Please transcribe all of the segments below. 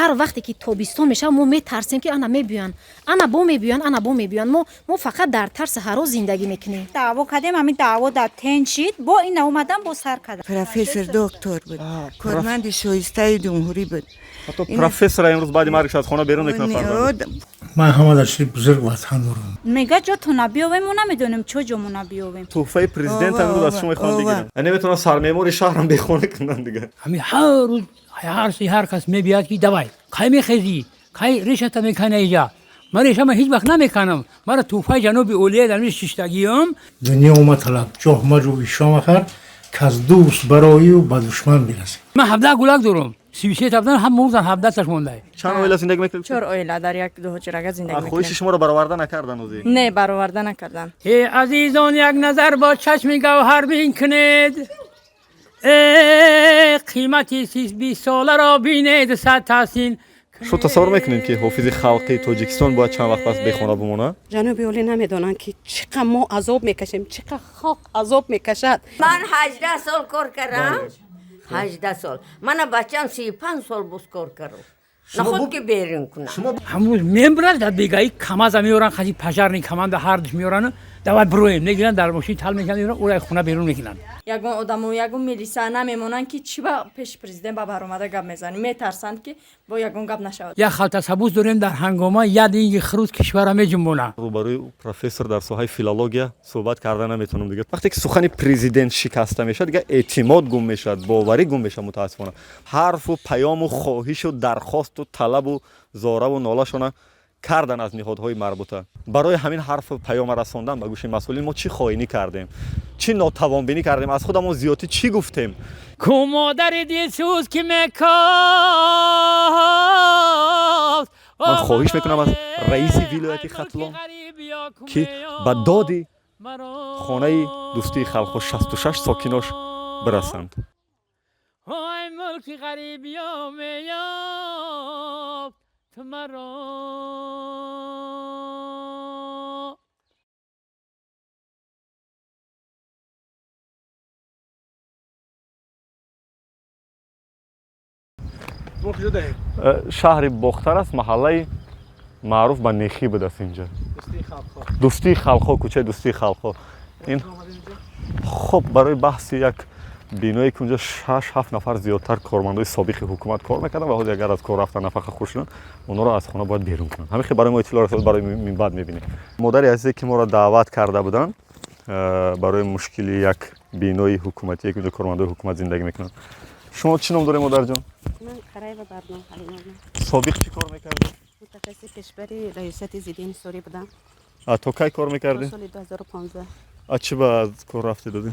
Ҳар вақте ки тобистон мешавад, мо метарсем, ки ана мебиёянд, ана бо мебиёянд, ана бо мебиёянд. Мо фақат дар тарси ҳарос зиндагӣ мекунем. Даъво кардем, ҳамин даъво дар тен шид, бо ина омадан, бо сар кардам. Профессор, доктор буд, корманди шоистаи ҷумҳурӣ буд. Ҳатто профессора имрӯз баъди маргаш аз хона берун мекунад фарзанд. Ман ҳама дар шири бузург ватан дорам. Мега, ҷотона биёвем, мо намедонем, чо ҷомона биёвем. Туҳфаи президент имрӯз аз шумо мехоҳам бигирам. Наметавонам сармеъмори шаҳрам бехона кунам дигар. Ҳамин ҳар рӯз ҳар си ҳар кас мебиёд, ки давай, кай мехезӣ, кай решата мекана иҷа. Ман решама ҳеҷ вақт намеканам, мара туҳфаи ҷаноби олия дар мизи шиштагиём. Дунё маталаб, ҷоҳ маҷӯ, ишо махар, каз дӯст бароию ба душман бирасӣ. Ман 17 гулак дорам, 33 та будан, ҳам мурдан, 17таш монда. Чанд оила зиндагӣ мекунед? Чор оила дар як дуҳуҷрага зиндагӣ Хоҳиши мекунем. шуморо бароварда накардан озӣ? Не, бароварда накардан. Э, азизон, як назар бо чашми гавҳар бин кунед, э, қимати 20 соларо бинед, сад таҳсин. Шумо тасаввур мекунед, ки ҳофизи халқи Тоҷикистон бояд чанд вақт пас бехона бимонад? Ҷаноби олӣ намедонанд, ки чӣ қадр мо азоб мекашем, чӣ қадр халқ азоб мекашад. Ман 18 сол кор кардам, 18 сол. Мана бачам 35 сол боз кор кардам, наход ки берун кунам. Ҳамрӯз мебурад, дар бегаи камаза меоранд, хази пожарный команда ҳардуш меоранд, давай броем, мегиранд, дар мошин тал мекунанд, меоранд, ӯра хона берун мекунанд. Ягон одамо, ягон милиса намемонанд, ки чӣ ба пеши президент ба баромада гап мезанӣ, метарсанд, ки бо ягон гап нашавад. Як халта сабуз дорем, дар ҳангома як динги хурӯз кишвара меҷунбонад. Рӯбарӯи профессор дар соҳаи филология суҳбат карда наметавонам дигар. Вақте ки сухани президент шикаста мешавад, дигар эътимод гум мешавад, боварӣ гум мешавад. Мутаассифона, ҳарфу паёму хоҳишу дархосту талабу зораву нолашона кардан аз ниҳодҳои марбута. Барои ҳамин ҳарфу паёма расондан ба гӯши масъулин мо чӣ хоинӣ кардем, чӣ нотавонбинӣ кардем, аз худамон зиёдтӣ чӣ гуфтем? Ку модари дилсӯз, ки мекофт. Ман хоҳиш мекунам аз раиси вилояти Хатлон, ки ба доди хонаи дӯстии халқҳо, 66 сокинош бирасанд. Ой, мулки ғарибиё меёфт маро. Шаҳри Бохтар аст, маҳаллаи маъруф ба Нехӣ будааст. Инҷа Дӯстии халқҳо, кӯчаи Дӯстии халқҳо. Ин хуб, барои баҳси як биное, ки унҷа шаш ҳафт нафар зиёдтар кормандои собиқи ҳукумат кор мекарданд ва ҳозир агар аз кор рафтан, нафақа хӯр шуданд, онҳоро аз хона бояд берун кунанд. Ҳамин хел барои мо иттилоъ расад, барои минбаъд мебинем. Модари азизе, ки моро даъват карда буданд барои мушкили як бинои ҳукуматие, ки унҷа кормандои ҳукумат зиндагӣ мекунанд. Шумо чӣ ном доред, модарҷон? Ман Қараева Барно Ҳалимовна. Собиқ чӣ кор мекардед? Мутахассиси пешбари раёсати зидди инҳисорӣ будам. То кай кор То мекардед? соли 2015. А чӣ ба аз кор рафте додед?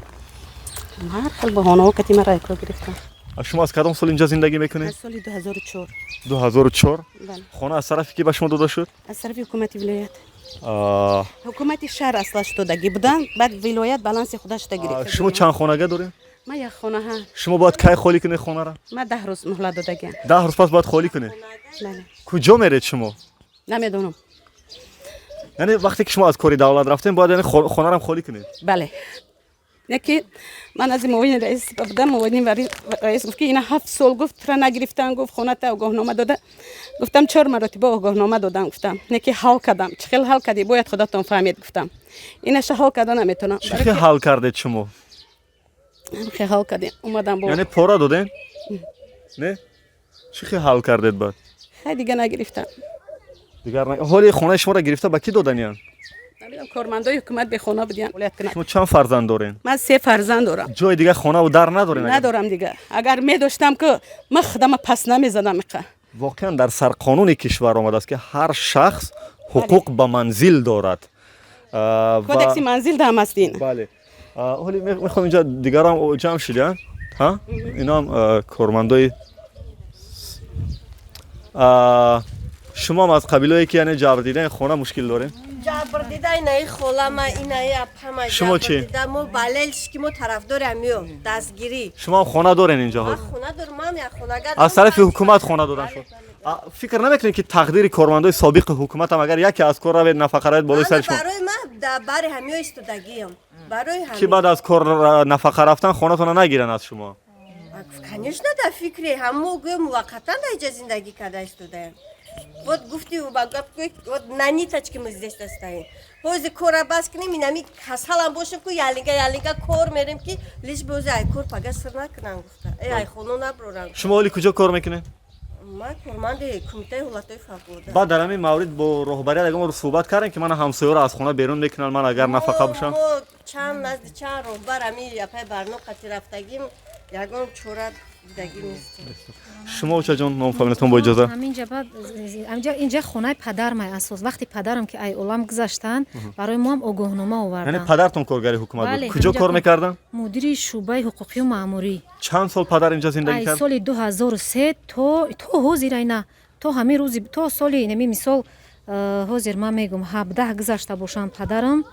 Ҳар хел баҳонаҳо кати ман райкор гирифтам. А шумо аз кадом сол инҷа зиндагӣ мекунед? Аз соли 2004. 2004? Бале. Хона аз тарафи ки ба шумо дода шуд? Аз тарафи ҳукумати вилоят, ҳукумати шаҳр аслаш додагӣ будам, баъд вилоят баланси худаш гирифта. Шумо чанд хонага доред? Ман як хонаҳа. Шумо бояд кай холӣ кунед хонаро? Ман 10 рӯз муҳлат додагиам. 10 рӯз пас бояд холӣ кунед? Бале. Куҷо меред шумо? Намедонам. Яъне вақте ки шумо аз кори давлат рафтем, бояд яъне хонарам холӣ кунед? Бале, яке ман аз муовини раис будам, муовини раис гуфт, ки ина 7 сол, гуфт, тура нагирифтан, гуфт, хоната огоҳнома дода. Гуфтам, чор маротиба огоҳнома додам, гуфтам, не ки ҳал кардам. Чӣ хел ҳал кардӣ, бояд худатон фаҳмед, гуфтам. Инаша ҳал карда наметавонам. Чӣ хел ҳал кардед шумо? Хел ҳал кардем, омадам бо Яъне пора додем, не? Чӣ хел ҳал кардед баъд? Хай, дига нагирифтам. Дигар ҳоли хонаи шуморо гирифта ба кӣ доданиянд? Намедонам, кормандои ҳукумат бехона будиян. Шумо чанд фарзанд доред? Ман се фарзанд дорам. Ҷои дигар хонаву дар надоред? Надорам дига. Агар медоштам, ки ман худама пас намезадам иқа. Воқеан, дар сарқонуни кишвар омадааст, ки ҳар шахс ҳуқуқ ба манзил дорад. Кодекси манзил дам аст ин. Бале. Ҳоли мехоҳам, инҷа дигарам ҷамъ шудиянд, ҳа, инам кормандои. Шумоам аз қабилое, ки яъне ҷабрдидаи хона мушкил дорем? Ҷабрдида инаи холама, инаи апама. Шумо чӣ? Ҷабрдида мо балелш, ки мо тарафдори амиё дастгирӣ. Шумоам хона дорен инҷо? Ман хона дорам, ман як хонага. Аз тарафи ҳукумат хона додан шуд. Фикр намекунед, ки тақдири кормандои собиқи ҳукуматам, агар яке аз кор равед, нафақа равед болои сари шумо? Барои ман бари ҳамиё истодагиам, барои Ки баъд аз кор нафақа рафтан хонатона нагиранд аз шумо. Конечно, дар фикре ҳамо гӯё муваққатан дар инҷа зиндагӣ карда истодаем. Вот гуфти, ба гап гӯй, вот на ниточке мы здесь стоим. Ҳозир кора бас кунем, инами касалам бошем ку, ялинга ялинга кор мерем, ки лишь бы ози ай кор пага сир накунам гуфта, э ай хоно наброрам. Шумо ҳоли куҷо кор мекунед? Ман корманди кумитаи ҳолатҳои фавқулода. Баъд дар ҳамин маврид бо роҳбарият ягон бор суҳбат кардем, ки мана ҳамсоёро аз хона берун мекунанд, ман агар нафақа бошам? Мо чанд назди чанд роҳбар, ами япай барно қати рафтагим, ягон чора дидагӣ нестем. Шумо, очаҷон, ном фамилиятон бо иҷоза? Ҳаминҷа баъд ҳаминҷа инҷа хонаи падармай асос. Вақти падарам ки ай олам гузаштанд, барои мо ҳам огоҳнома Яъне оварданд. падартон коргари ҳукумат буд? Бале, Куҷо ҳаминҷа кор мекарданд? Мудири шӯъбаи ҳуқуқию маъмурӣ. Чанд сол падар инҷа зиндагӣ Ай кард? соли 2003 то ҳозир, айна то ҳамин рӯзи, то соли нами мисол, ҳозир ман мегум, 17 гузашта бошанд падарам,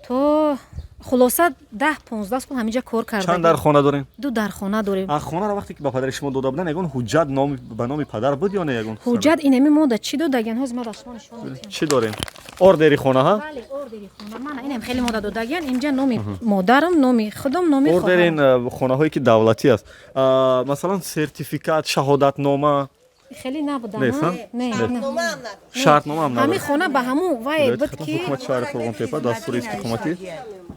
то хулоса 10-15 сол ҳаминҷа кор Чанд карда. дар хона дорем? Ду дар хона дорем. А хонаро вақте ки ба падари шумо дода буданд, ягон ҳуҷҷат ба номи падар буд ё не, ягон? Ҳуҷҷат инами мода чӣ додагиан, ҳозир ман ба шумо нишон медиҳам. Чӣ дорем? Ордери хона, ҳа? Бале, ордери хона мана инам хеле мода додагиан. Инҷа номи модарам, номи худам, номи Ордери ин хоҳарам. Хонаҳое ки давлатӣ аст, масалан, сертификат, шаҳодатнома? Хеле набуда. Нест, ҳа? Не. Шартномаам надошт. Шартномаам Ҳамин надорад. хона ба ҳамун вай Вилояти буд Хатлон, ки ҳукумати шаҳри Қурғонтепа, дастури истиқоматӣ,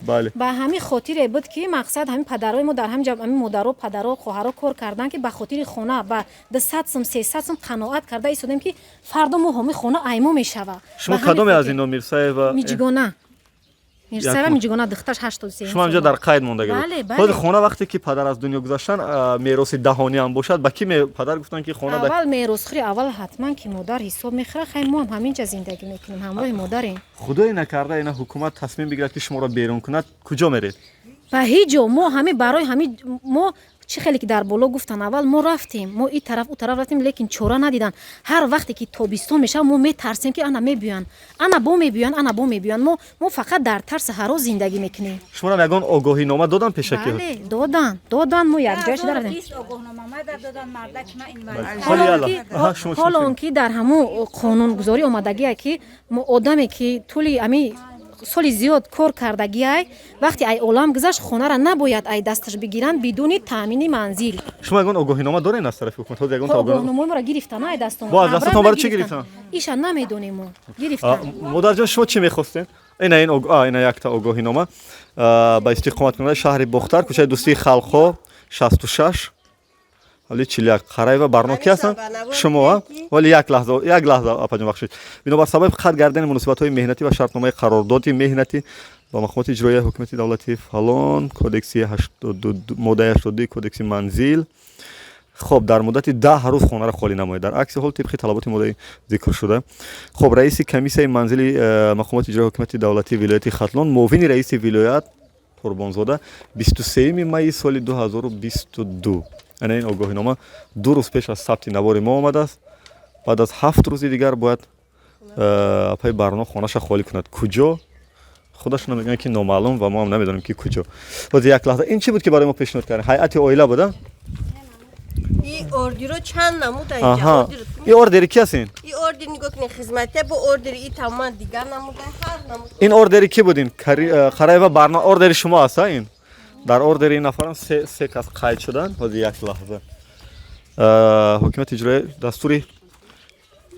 бале. Ба ҳамин хотире буд, ки мақсад ҳамин падарои мо дар ҳамин ҷа, ҳамин модаро, падаро, хоҳаро кор карданд, ки ба хотири хона ба 200 сум, 300 сум қаноат карда истодем, ки фардо мо ҳамин хона аймо мешава. Шумо Ба ҳамин кадоме аз хотир. ино, Мирсаева? Миҷигона Мирсаева. Якум. Миҷигона, духтарш 83. Шумо ҳамҷа дар қайд мондаги буд? Бале, бале. Худи хона вақте ки падар аз дунё гузаштан, мероси даҳониам бошад, ба ки падар гуфтанд, ки хона да Аввал меросхӯри аввал ҳатман ки модар ҳисоб мехӯрад. Хай, мо ҳам ҳаминҷа зиндагӣ мекунем, ҳамроҳи модарем. Худое накарда, ина ҳукумат тасмим бигирад, ки шуморо берун кунад, куҷо меред? Ба ҳеҷ ҷо. Мо ҳамин барои ҳамин мо чӣ хеле ки дар боло гуфтан, аввал мо рафтем, мо и тараф, ӯ тараф рафтем, лекин чора надидан. Ҳар вақте ки тобистон мешавад, мо метарсем, ки ана мебиёянд, ана бо мебиёянд, ана бо мебиёянд. Мо фақат дар тарси ҳарос зиндагӣ мекунем. Шуморо ягон огоҳинома додан пешакӣ? Бале, додан, додан, мо якҷоя шуда рафтем. Огоҳнома додан, мардаки ман инвалид. Ҳоли ялла. Аҳа, шумо чӣ Ҳоло он ки дар ҳамун қонунгузорӣ омадагие, ки мо одаме ки тӯли ами соли зиёд кор кардагиай, вақте ай олам гузашт, хонара набояд ай дасташ бигиранд бидуни таъмини манзил. Шумо ягон огоҳинома доред аз тарафи ҳукумат? Ҳозир ягон огоҳинома? Огоҳномаи моро гирифтан ай дастон. Бо аз дастатон барои чӣ гирифтан? Иша намедонем, мо гирифтан. Модарҷон, шумо чӣ мехостед? Ина ин ина якта огоҳинома ба истиқоматкунандаи шаҳри Бохтар, кӯчаи Дӯстии халқҳо 66, ҳоли 41, Қараева Барно. Ки ҳастанд шумо, а? Вале як лаҳза, як лаҳза, апаҷон, бахшид. Бинобар сабаби қатъ гардани муносибатҳои меҳнатӣ ва шартномаи қарордоди меҳнатӣ ба мақомоти иҷроияи ҳукумати давлатии фалон, кодекси 82, моддаи 82 кодекси манзил, хоб, дар муддати 10 рӯз хонаро холӣ намояд. Дар акси ҳол, тибқи талаботи моддаи зикршуда, хоб, раиси комиссияи манзили мақомоти иҷроияи ҳукумати давлатии вилояти Хатлон, муовини раиси вилоят Қурбонзода, 23 майи соли 2022. Ана ин огоҳинома 2 рӯз пеш аз сабти навори мо омадааст. Баъд аз 7 рӯзи дигар бояд апаи Барно хонаша холӣ кунад. Куҷо, худашона мегӯянд, ки номаълум, ва мо ҳам намедонем, ки куҷо. Боз як лаҳза, ин чӣ буд, ки барои мо пешниҳод кардем? Ҳайати оила буда? И ордеро чанд намуда. Аҳа, ин ордери ки аст ин? И ордер нигоҳ кунед, хизматия, бо ордери и тамоман дигар намуда, ҳар намуд. Ин ордери ки буд ин? Қараева Барно, ордери шумо аст, а? Ин дар ордери ин нафарам се кас қайд шуданд. Ҳозир, як лаҳза. Ҳокимияти иҷроия, дастури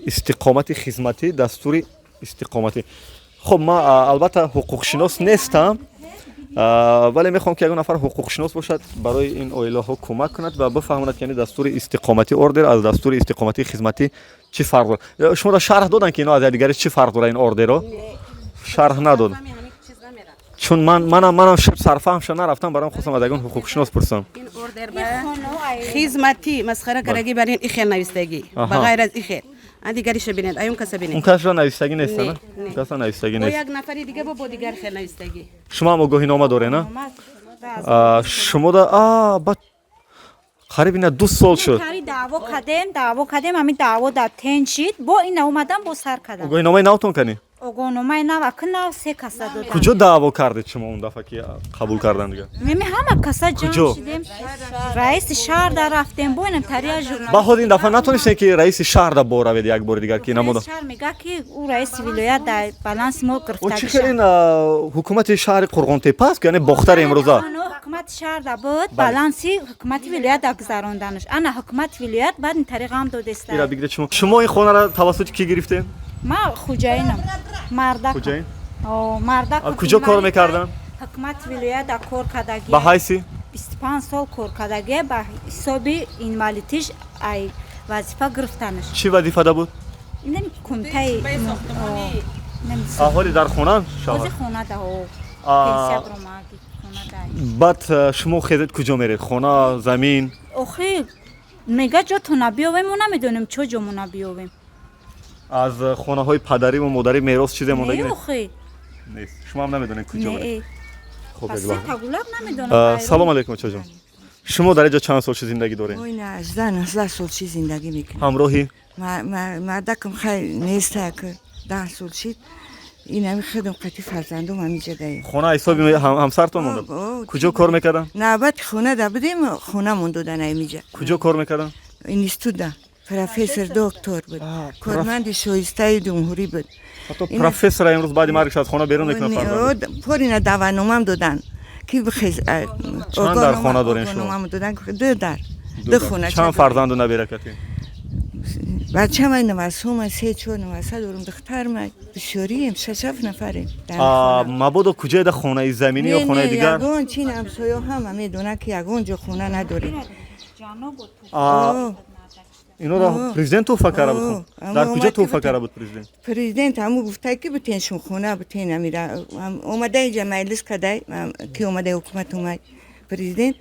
истиқомати хизматӣ, дастури истиқоматӣ. Хуб, ман албатта ҳуқуқшинос нестам, вале мехоҳам, ки ягон нафар ҳуқуқшинос бошад, барои ин оилаҳо кӯмак кунад ва бифаҳмонад, ки яъне дастури истиқоматӣ, ордер, аз дастури истиқоматии хизматӣ чӣ фарқ дорад. Шуморо шарҳ доданд, ки ино аз якдигари чӣ фарқ дорад? Ин ордеро шарҳ надод, чун манам сарфаҳмша нарафтам, барам хостам аз ягон ҳуқуқшинос пурсам. Ин ордер ба хизматӣ масхара кардаги, бар ин ихел навистагӣ, ба ғайр аз ихел ан дигариша бинед, аюн каса бинед. Он касро навистагӣ нест? Не. Он касро навистагӣ бо нест. Як нафари дига бо дигар хел навистагӣ. Шумо ҳам огоҳинома доред, на? Шумо да ба қариб ина 2 сол шуд. Тари даъво кардем, ҳамин даъво дар тен шид, бо ина омадан, бо сар кардам. Огоҳиномаи навтон канӣ? Огоҳномаи нав аки нав се каса додам. Куҷо даъво кардед шумо он дафъа, ки қабул кардан дига? Меми ҳама каса ҷамъ Куҷо? шидем, раиси шаҳр дар рафтем, бо инам тария журналист. Ба ҳозир ин дафъа натонистем, ки раиси шаҳр да боравед як бори дигар, ки намода? Раиси шаҳр мега, ки ӯ раиси вилоят дар баланси мо О, чӣ хел гирифтагиша. ин ҳукумати шаҳри Қурғонтепа аст, яъне Бохтари имрӯза? Ҳукумати. Ҳукумати шаҳрда буд, баланси ҳукумати вилоят гузаронданаш. Ана ҳукумати вилоят баъд ин тариқ ҳам додеста. Ира бигиред шумо. Шумо ин хонаро тавассути кӣ гирифтед? Ма хуҷаинам. Мардак. Хуҷаин? О, мардак. Куҷо кор мекардан? Ҳукумати вилоят кор кардаги. Ба ҳайси? 25 сол кор кардаги, ба ҳисоби инвалидиш ай вазифа гирифтанаш. Чӣ вазифада буд? Инам кумитаи аҳоли дар хона шавҳар? Ҳозир хонада, о. Пенсия баромаги хонада. Баъд шумо хезед куҷо меред? Хона, замин? Охи мега ҷотона биёвем, мо намедонем чо ҷомона биёвем. Аз хонаҳои падарӣ ва модарӣ мерос чизе мондагӣ не? Охи. Нест. Шумо ҳам намедонед куҷо меред? Хуб, як лаҳза. Салом алейкум, очаҷон. Шумо дар инҷо чанд сол чӣ зиндагӣ доред? Ой, на, 18 19 сол чӣ зиндагӣ мекунем. Ҳамроҳӣ? Мардакам хай нест, 10 сол шид. Инами худам қати фарзандум ҳамиҷа даем. Хона ҳисоби ҳамсартон монда? Куҷо кор мекардан? Навбати хона да будем, хона монdoдан ҳамиҷа. Куҷо кор мекардан? Институтда. Профессор доктор буд. Корманди шоистаи ҷумҳурӣ буд. Ҳатто профессора имрӯз баъди маргаш аз хона берун мекунад фарзанд. Порина даъватномам додан. Ки бихез. Чанд дар хона дорем шумо? Додан ду дар. Ду хона. Чанд фарзанду набиракатӣ? Бача ман навасума, 3-4 наваса дорум, духтар ман бисёрием, 6-7 нафарем. Мабодо куҷоеда хонаи заминӣ ё хонаи дигар? Ягон чин ҳамсоё ҳама медонад, ки ягон ҷо хона надорем. Инора президент туҳфа карда буд? Дар куҷо туҳфа карда буд президент? Президент ҳаму гуфта, ки бутен шум хона бутен амира. Омада инҷа маҷлис кадай, ки омада ҳукумат омад президент.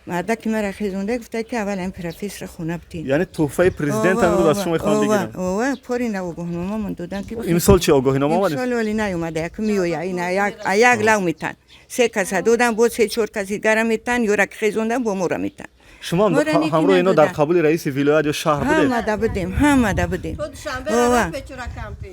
Мардаки мара хезонда гуфта, ки аввал ҳамин профессора хона бутен. Яъне туҳфаи президент имрӯз аз шумо мехоҳанд бигиранд? Ова, порина огоҳномамон додан, ки имсол чӣ огоҳинома омад? Имсол вале наомада, як меоя, ина як лав метан. 3 каса додан, бо 3-4 каси дигара метан, ёра ки хезондан бо мора метан. Шумо ҳамроҳи ино дар қабули раиси вилоят ё шаҳр будед? Ҳамада будем, ҳамада будем.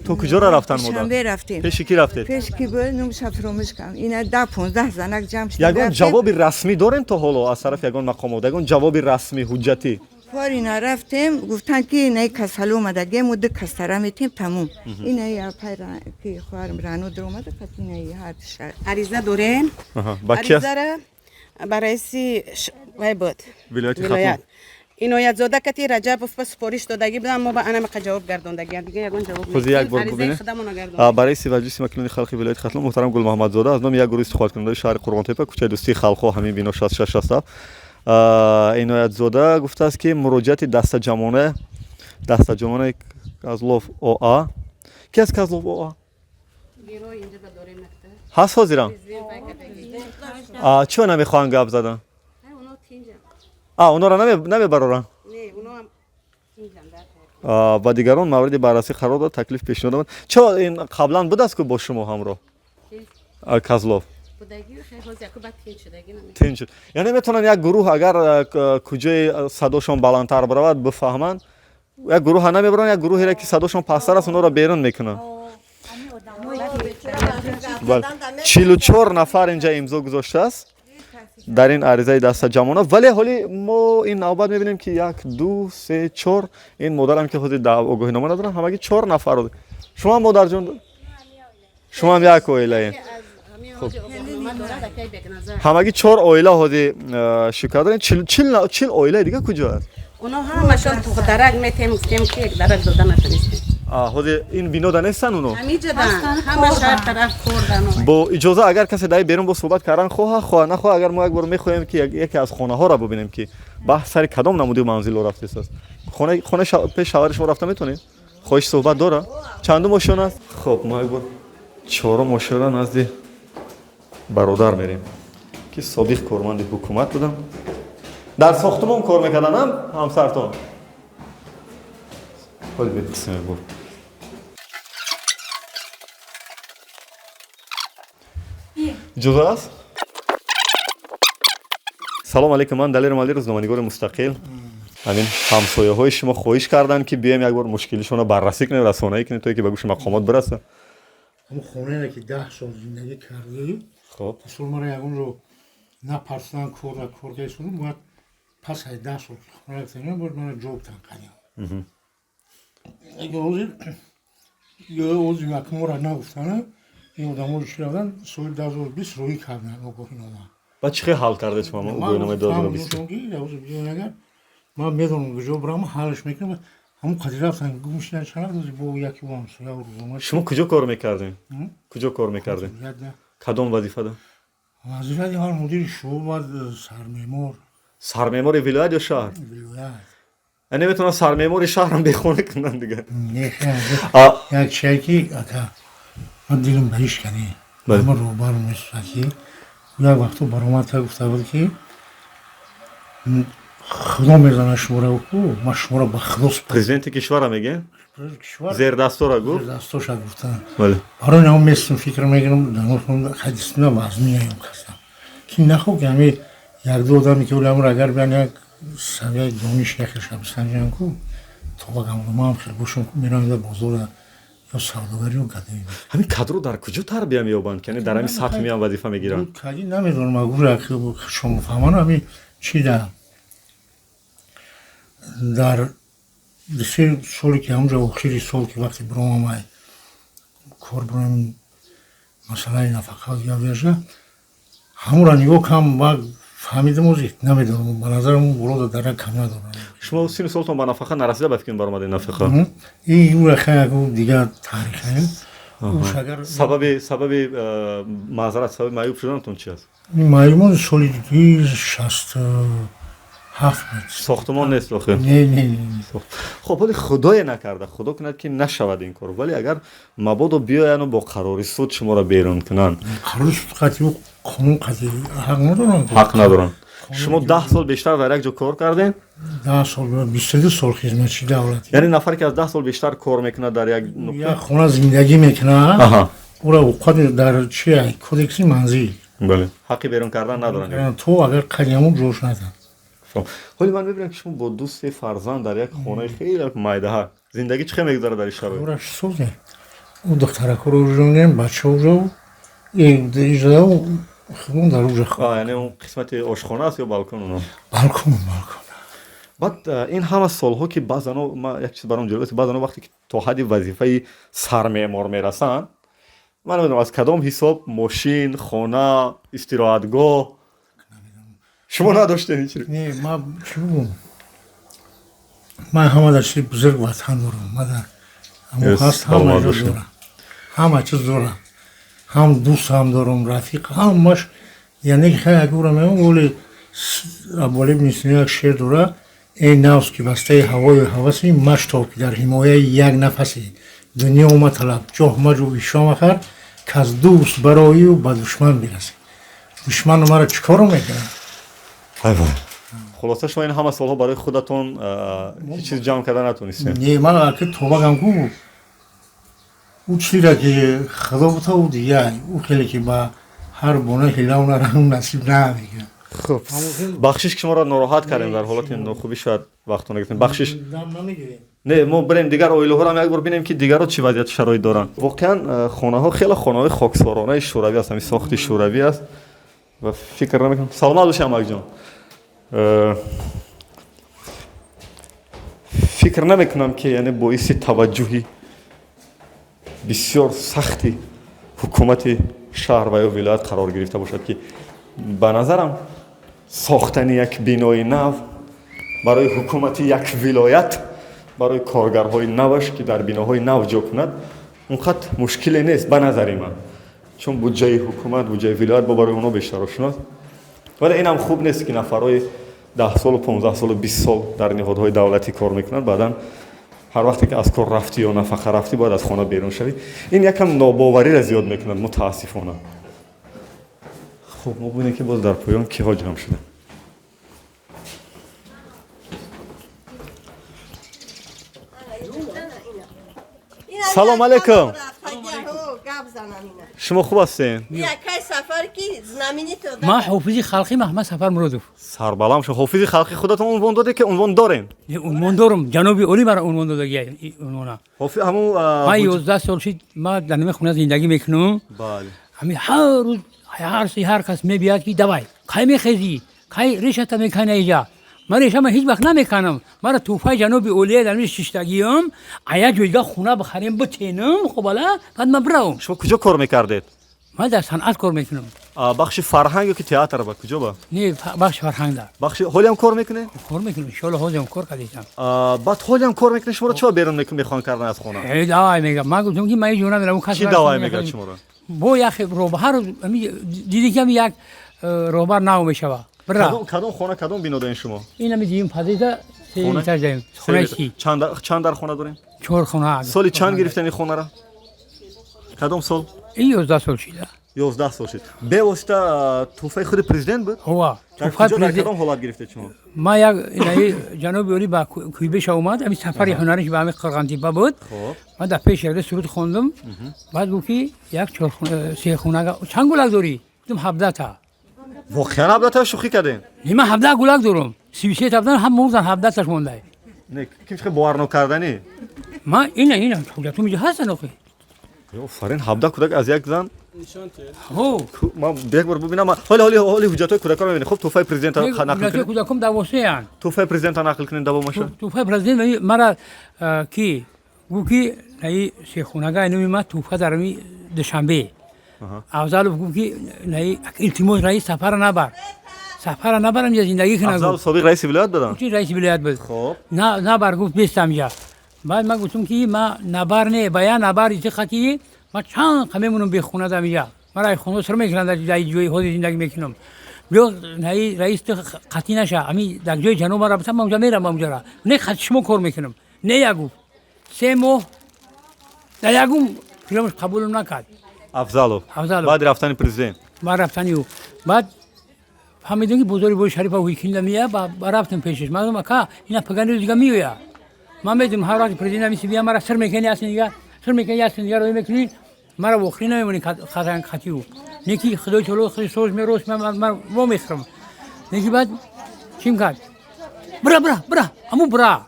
То куҷоро рафтан модар? Душанбе рафтем. Пеши кӣ рафтед? Пеши кӣ буд, номша фуромӯш кардам. Ина 10-15 занак ҷамъ шудем. Ягон ҷавоби расмӣ дорем то ҳоло аз тарафи ягон мақомот? Ягон ҷавоби расмӣ, ҳуҷҷатӣ? Порина рафтем, гуфтанд, ки инаи касало омадагем, мо 2 кастара метем, тамом. Инаи апай ки хоҳарам Рано даромада, пас инаи ҳар ариза дорем. Аризара ба раиси вай буд вилояти Хатлон. Иноятзода кати Раҷабов ба супориш додагӣ будам, мо ба анамақа ҷавоб гардондагиам, дига ягон ҷавоб. Ҳозир як бор бубинед. Ба раиси маҷлиси вакилони халқи вилояти Хатлон муҳтарам Гулмуҳаммадзода аз номи як гурӯҳи истиқоматкунандаи шаҳри Қурғонтепа, кӯчаи Дӯстии халқҳо, ҳамин бино 66-67. Иноятзода гуфтааст, ки муроҷиати дастаҷамонаи Козлов ОА. Ки аст Козлов ОА? Ҳаст ҳозирам? Чиро намехоҳанд гап задан? Онора намебароранд? Ба дигарон мавриди баррасӣ қарор дод, таклиф пешниҳод омад. Чо ин қаблан будааст ку бо шумо ҳамроҳ? Козлов. Тинҷ шуд. Яъне метавонанд як гурӯҳ, агар куҷои садошон баландтар баравад, бифаҳманд, як гурӯҳа намебаранд, як гурӯҳере ки садошон пасттар аст, онҳоро берун мекунанд. 44 нафар инҷа имзо гузоштааст дар ин аризаи дастаҷамъона, вале ҳоли мо ин навбат мебинем, ки 1, 2, 3, 4 ин модарам ки ҳозир огоҳинома надорам, ҳамагӣ 4 нафар. Шумо ҳам модарҷон, шумо ҳам як оилаем. Ҳамагӣ 4 оила ҳозир шикоят дорем. 40 оилаи дига куҷо аст? Оно ҳамашон дарак метем, гуфтем, ки дарак дода натонистем. Ҳозир ин бинода нестанд оно? Бо иҷоза, агар касе дар берун бо суҳбат кардан хоҳа, хоҳа нахоҳа, агар мо як бор мехоҳем, ки яке аз хонаҳоро бубинем, ки баҳс сари кадом намуди манзило рафтааст. Хона пеш шавҳари шумо рафта метавонем? Хоҳиши суҳбат дора? Чандум ошён аст? Хуб, мо як бор чорум ошёна назди бародар мерем, ки собиқ корманди ҳукумат будам. Дар сохтумон кор мекардан ҳамсартон? Ҳоли бипурсем як бор. Иҷоза аст? Салом алейкум, ман Далер Малӣ, рӯзноманигори мустақил. Ҳамин ҳамсояҳои шумо хоҳиш карданд, ки биёем як бор мушкилишонро баррасӣ кунем, расонаӣ кунем, то ки ба гӯши мақомот бирасад. Ҳамун хонае ки 10 сол зиндагӣ кардем, хуб, мисол мара ягонро напарсидан, корра кор кардем, бояд пас аз 10 сол хона рафтем, бояд мара ҷо бутан кардем. Ҳозир ҳозир акмора нагуфтана, ин одамо чӣ рафтан, соли 2020 рӯӣ карданд огоҳинома. Баъд чӣ хел ҳал кардед шумо огоҳномаи 2020? Ман медонам куҷо бирам, ҳалш мекунам. Ҳамун қадр рафтан гум шудан чанд рӯз бо яке бо ҳамсоя рӯзома. Шумо куҷо кор мекардед? Куҷо кор мекардед? Кадом вазифада? Вазифаи ҳар мудири шӯъба, сармеъмор. Сармеъмори вилоят ё шаҳр? Вилоят. Яъне метавонанд сармеъмори шаҳрам бехона кунанд дигар? Не, як чие ки ака ман дилам ба иш кани. Ман роҳбар месӯзад ки як вақто баромад кард, гуфта буд ки худо мезанад шуморо, ман шуморо ба худо. Президенти кишвара мегӯед? Зердастора гуфт? Зердастоша гуфтан. Барои ҳамон местум фикр мекунам, ҳадисна вазминаем хастам ки нахо ки ҳами якду одаме ки оли агар биан як савияи дониш яхеша бисанҷиям ку то ба гамрумаам хел бошам ку мерам да бозора ё савдогарӣ ё гадоӣ. Ҳамин кадро дар куҷо тарбия меёбанд, ки дар ҳамин сатҳ меян вазифа мегиранд? Кади намедонам, агура шумо фаҳман ҳами чи дар се соле ки ҳамунҷо охири сол ки вақте биромамай кор бироем масъалаи нафақа явяжа ҳамура нигоҳ кам ва фаҳмидам, ози намедонам, ба назарам боло дарак кам надорам. Шумо сину солтон ба нафақа нарасида ба фикр баромадед нафақа? Ин ура хай дигар таърихаем. Сабаби маъзарат, сабаби маъюб шуданатон чи аст? Маъюбон соли 67. Сохтумон нест охир? Не, не. Хоб, ҳоли худое накарда, худо кунад ки нашавад ин кор, вале агар мабодо биёяну бо қарори суд шуморо берун кунанд? Қарори суд қатъи қонун қатъи ҳақ надоранд. Ҳақ надоранд. Шумо 10 сол бештар дар як ҷо кор кардем? 10 сол, 22 сол хизматчи давлатӣ. Яъне нафаре ки аз 10 сол бештар кор мекунад дар як нуқта? Як хона зиндагӣ мекунад, ӯра ҳуқуқат дар чи кодекси манзил. Бале. Ҳаққи берун кардан надоранд. То агар қадаму ҷош наданд. Ҳоли ман мебинам ки шумо бо ду се фарзанд дар як хонаи хеле майдаҳа зиндагӣ чӣ хел мегузарад дар ин шароит? Ӯра созем. Ӯ духтаракҳоро ужонем, бачаҳо ужо худмон дар ужа. Яъне он қисмати ошхона аст ё балкон оно? Балкон, балкон. Баъд ин ҳама солҳо ки баъзано ман як чиз баром ҷолиб аст, баъзано вақте ки то ҳадди вазифаи сармеъмор мерасанд, ман намедонам аз кадом ҳисоб мошин, хона, истироҳатгоҳ шумо надоштед ҳеҷ? Не, ман чӣ бигӯм, ман ҳама дар чизи бузург ватан дорам, ман дар ҳамон ҳаст, ҳама ҷо дорам, ҳама чиз дорам, ҳам дӯст ҳам дорам, рафиқ, ҳамаш. Яъне ки хай агура мегӯм, оли Абуалӣ ибни Сино як шеър дора: эй нафс ки бастаи ҳавою ҳаваси, маштоб ки дар ҳимояи як нафаси, дунё маталаб, ҷоҳ маҷӯ, ишо махар, каз дӯст бароию ба душман бираси. Душману маро чӣ коро мекунад? Хулоса шумо ин ҳама солҳо барои худатон ҳеҷ чиз ҷамъ карда натонистед? Не, ман аки тобагам ку ӯ чизеро ки худо бута, ӯ дигар ӯ хеле ки ба ҳар бона ҳилав наранг насиб намекунад. Хуб, бахшиш ки шуморо нороҳат кардем, дар ҳолати нохубӣ шояд вақтона гирифтем, бахшиш. Не, мо бирем дигар оилаҳоро як бор бинем ки дигарро чӣ вазъияти шароит доранд. Воқеан хонаҳо хеле хонаҳои хоксоронаи шӯравӣ аст, ҳамин сохти шӯравӣ аст ва фикр намекунам. Саломат бошед, амакҷон. Фикр намекунам ки яъне боиси таваҷҷӯҳи бисёр сахти ҳукумати шаҳр ва ё вилоят қарор гирифта бошад, ки ба назарам сохтани як бинои нав барои ҳукумати як вилоят, барои коргарҳои наваш ки дар биноҳои нав ҷо кунад, он қад мушкиле нест ба назари ман, чун буҷаи ҳукумат, буҷаи вилоят бо барои онҳо бештар ошност. Вале инам хуб нест ки нафарҳои 10 солу 15 солу 20 сол дар ниҳодҳои давлатӣ кор мекунанд, баъдан ҳар вақте ки аз кор рафтӣ ё нафақа рафтӣ бояд аз хона берун шавӣ. Ин якам нобовариро зиёд мекунад мутаассифона. Хуб, мо бубинем ки боз дар поён киҳо ҷамъ шуданд. Салом алейкум. Шумо хуб ҳастед? Ман ҳофизи халқи Маҳмад Сафар Муродов. Сарбаланд шуд. Ҳофизи халқи худатон унвон додед ки унвон дорем? Не, унвон дорам. Ҷаноби олӣ маро унвон додагӣ унвона. Ҳофиз ҳамун ман 11 сол шид ман дар ҳамин хона зиндагӣ мекунам. Бале. Ҳамин ҳар рӯз ҳар кас мебиёд ки давай, кай мехезӣ, кай решата мекунӣ инҷа. Ман решама ҳеҷ вақт намекунам. Маро тӯҳфаи ҷаноби олия дар ҳамин шиштагиам, а як ҷойга хона бихарем, битенам, хуб ала, баъд ман биравам. Шумо куҷо кор мекардед? Ман дар санъат кор мекунам. Бахши фарҳанг ё ки театр ба куҷо ба? Не, бахши фарҳанг да. Бахши ҳолиам кор мекунед? Кор мекунем, иншоалло, ҳозирам кор кардистам. Баъд ҳолиам кор мекунед, шуморо чиба берун мехоҳанд кардан аз хона? Давай мега, ман гуфтам, ки ман ҳеҷ ҷо намерам. Чӣ давай мегӯяд шуморо? Бо як роҳбар диди, ки як роҳбар нав мешава. Кадом хона, кадом бино дорем шумо? Ин ами дуюм подъезда, се этаж дорем, хонаи си. Чанд дар хона дорем? Чор хона. Соли чанд гирифтем ин хонаро, кадом сол? Ин 11 сол шида. 11 сол шид. Бевосита тӯҳфаи худи президент буд? Ова. Кадом ҳолат гирифтед шумо? Ма як ҷаноби олӣ ба Куйбиша омад, ами сафари ҳунариш ба ами Қирғантипа буд. Ман дар пеш якда суруд хондум. Баъд гуфт, ки як се хонага чанд гулак дорӣ? Гуфтам, 17та. Воқеан 17та, шӯхӣ кардем? Не, ман 17 гулак дорам. 33та будан, ҳам мурдан, 17таш монда. Не, ким чихе боварнокарданӣ? Ман ина ҳуҷҷатум инҷо ҳастан охи. Офарин, 17 кӯдак аз як зан. Ман як бор бубинам. Ҳоли ҳуҷҷатҳои кӯдаконро мебинем. Хуб, тӯҳфаи президента нақл кунед. Кӯдаком давосеянд. Тӯҳфаи президента нақл кунед, давомаша. Тӯҳфаи президент мара ки гуфт, ки наи сехонага инуми ма тӯҳфа дар ами Душанбе. Афзалов гуфт, ки наи илтимос, раис, сафара набар, сафара набарам, ҷа зиндагӣ кунам. Афзалов собиқ раиси вилоят буданд? Раиси вилоят буд. Набар, гуфт, бестам ҷа. Баъд ман гуфтам, ки ма набар не, ба я набар итиқа, ки ма чанд қа мемонам бехона дам иҷа. Мара ай хона сар мекунам, дар ҷои ҳозир зиндагӣ мекунам. Биё, наи раис, ту қатъӣ наша, ами дар ҷои ҷаноб мара битам, ман унҷа мерам, ман унҷара не хати шумо кор мекунам. Не, я гуфт, 3 моҳ дар ягум филмаш қабулам накард. Афзалов? Афзалов. Баъди рафтани президент? Баъд рафтани ӯ. Баъд фаҳмидем, ки бозори бои Шарифа уикинда мия, ба рафтем пешаш. Ман гуфтам, ака, ина пагани дига меоя, ман медонам, ҳар вақт президент ами бия, мара сир мекунӣ, ясен дига сир мекунӣ, ясен дига рӯй мекунӣ, мара вохрӣ намемонӣ хати ӯ. Не ки худои таоло худи соз мерост, ман во мехӯрам. Не ки баъд чим кард? Бира, бира, бира, аму бира.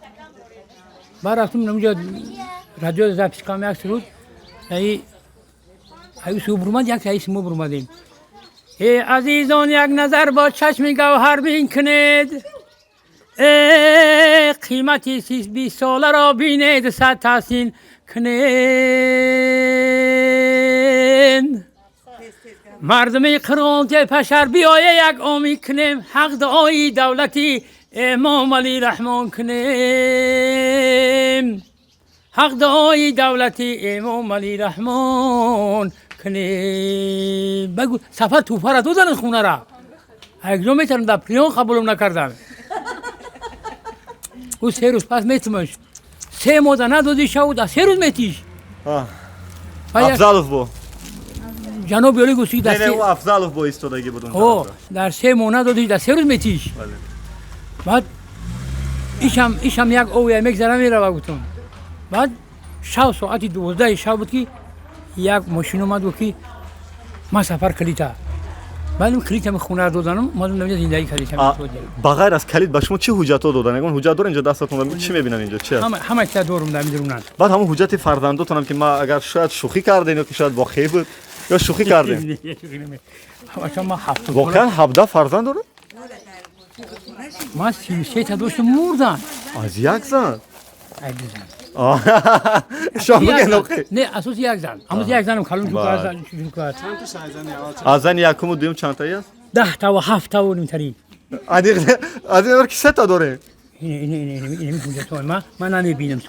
Баъд рафтем намуҷа радио запись кардам як суруд. Аи аюси бурмад, як аиси мо бурмадем. Э, азизон, як назар бо чашми гавҳарбин кунед, э, қимати 20 соларо бинед, сад таҳсин кунед. Мардуми Қирғонтепа, биёе як омӣ кунем, ҳақ дуои давлати Эмомалӣ Раҳмон кунем, ҳақ дуои давлати Эмомалӣ Раҳмон кунем. Багу, сафар тӯҳфара додан, хунара якҷо метавонам, дар приём қабулам накардам. Ӯ 3 рӯз пас метумаш, 3 моҳ да надодӣ шаву да 3 рӯз метиш. Афзалов бо ҷаноби олӣ гуфт, дар Афзалов бо истодагӣ буд. О, дар 3 моҳ надодӣ, дар 3 рӯз метиш. Баъд ишам як овия мегзара, мерава, гуфтам. Баъд шав соати 12-и шав буд, ки як мошин омад, гуфт, ки ман сафар калита. Баъд калитами хонара доданам, омадам инҷа зиндагӣ кардем. Ба ғайр аз калит ба шумо чӣ ҳуҷҷатҳо додан? Ягон ҳуҷҷат дорем инҷо дастатон? Чӣ мебинам инҷо, чи аст? Ҳама чиза дорум дар мидурунан. Баъд ҳамон ҳуҷҷати фарзандотонам, ки ма агар шояд шӯхӣ кардем ё ки шояд воқеӣ буд, ё шӯхӣ кардем? Воқеан 17 фарзанд дорад? Ман 33та доштам, мурдан. Аз як зан? Шоҳ бигӯен охи. Не, асоси як зан, ҳамоз як занам калон. Аз зани якуму дуюм чандтаи аст? 10таву ҳафтаву нимтари. Аз ин ки сета дорем. Ман намебинам.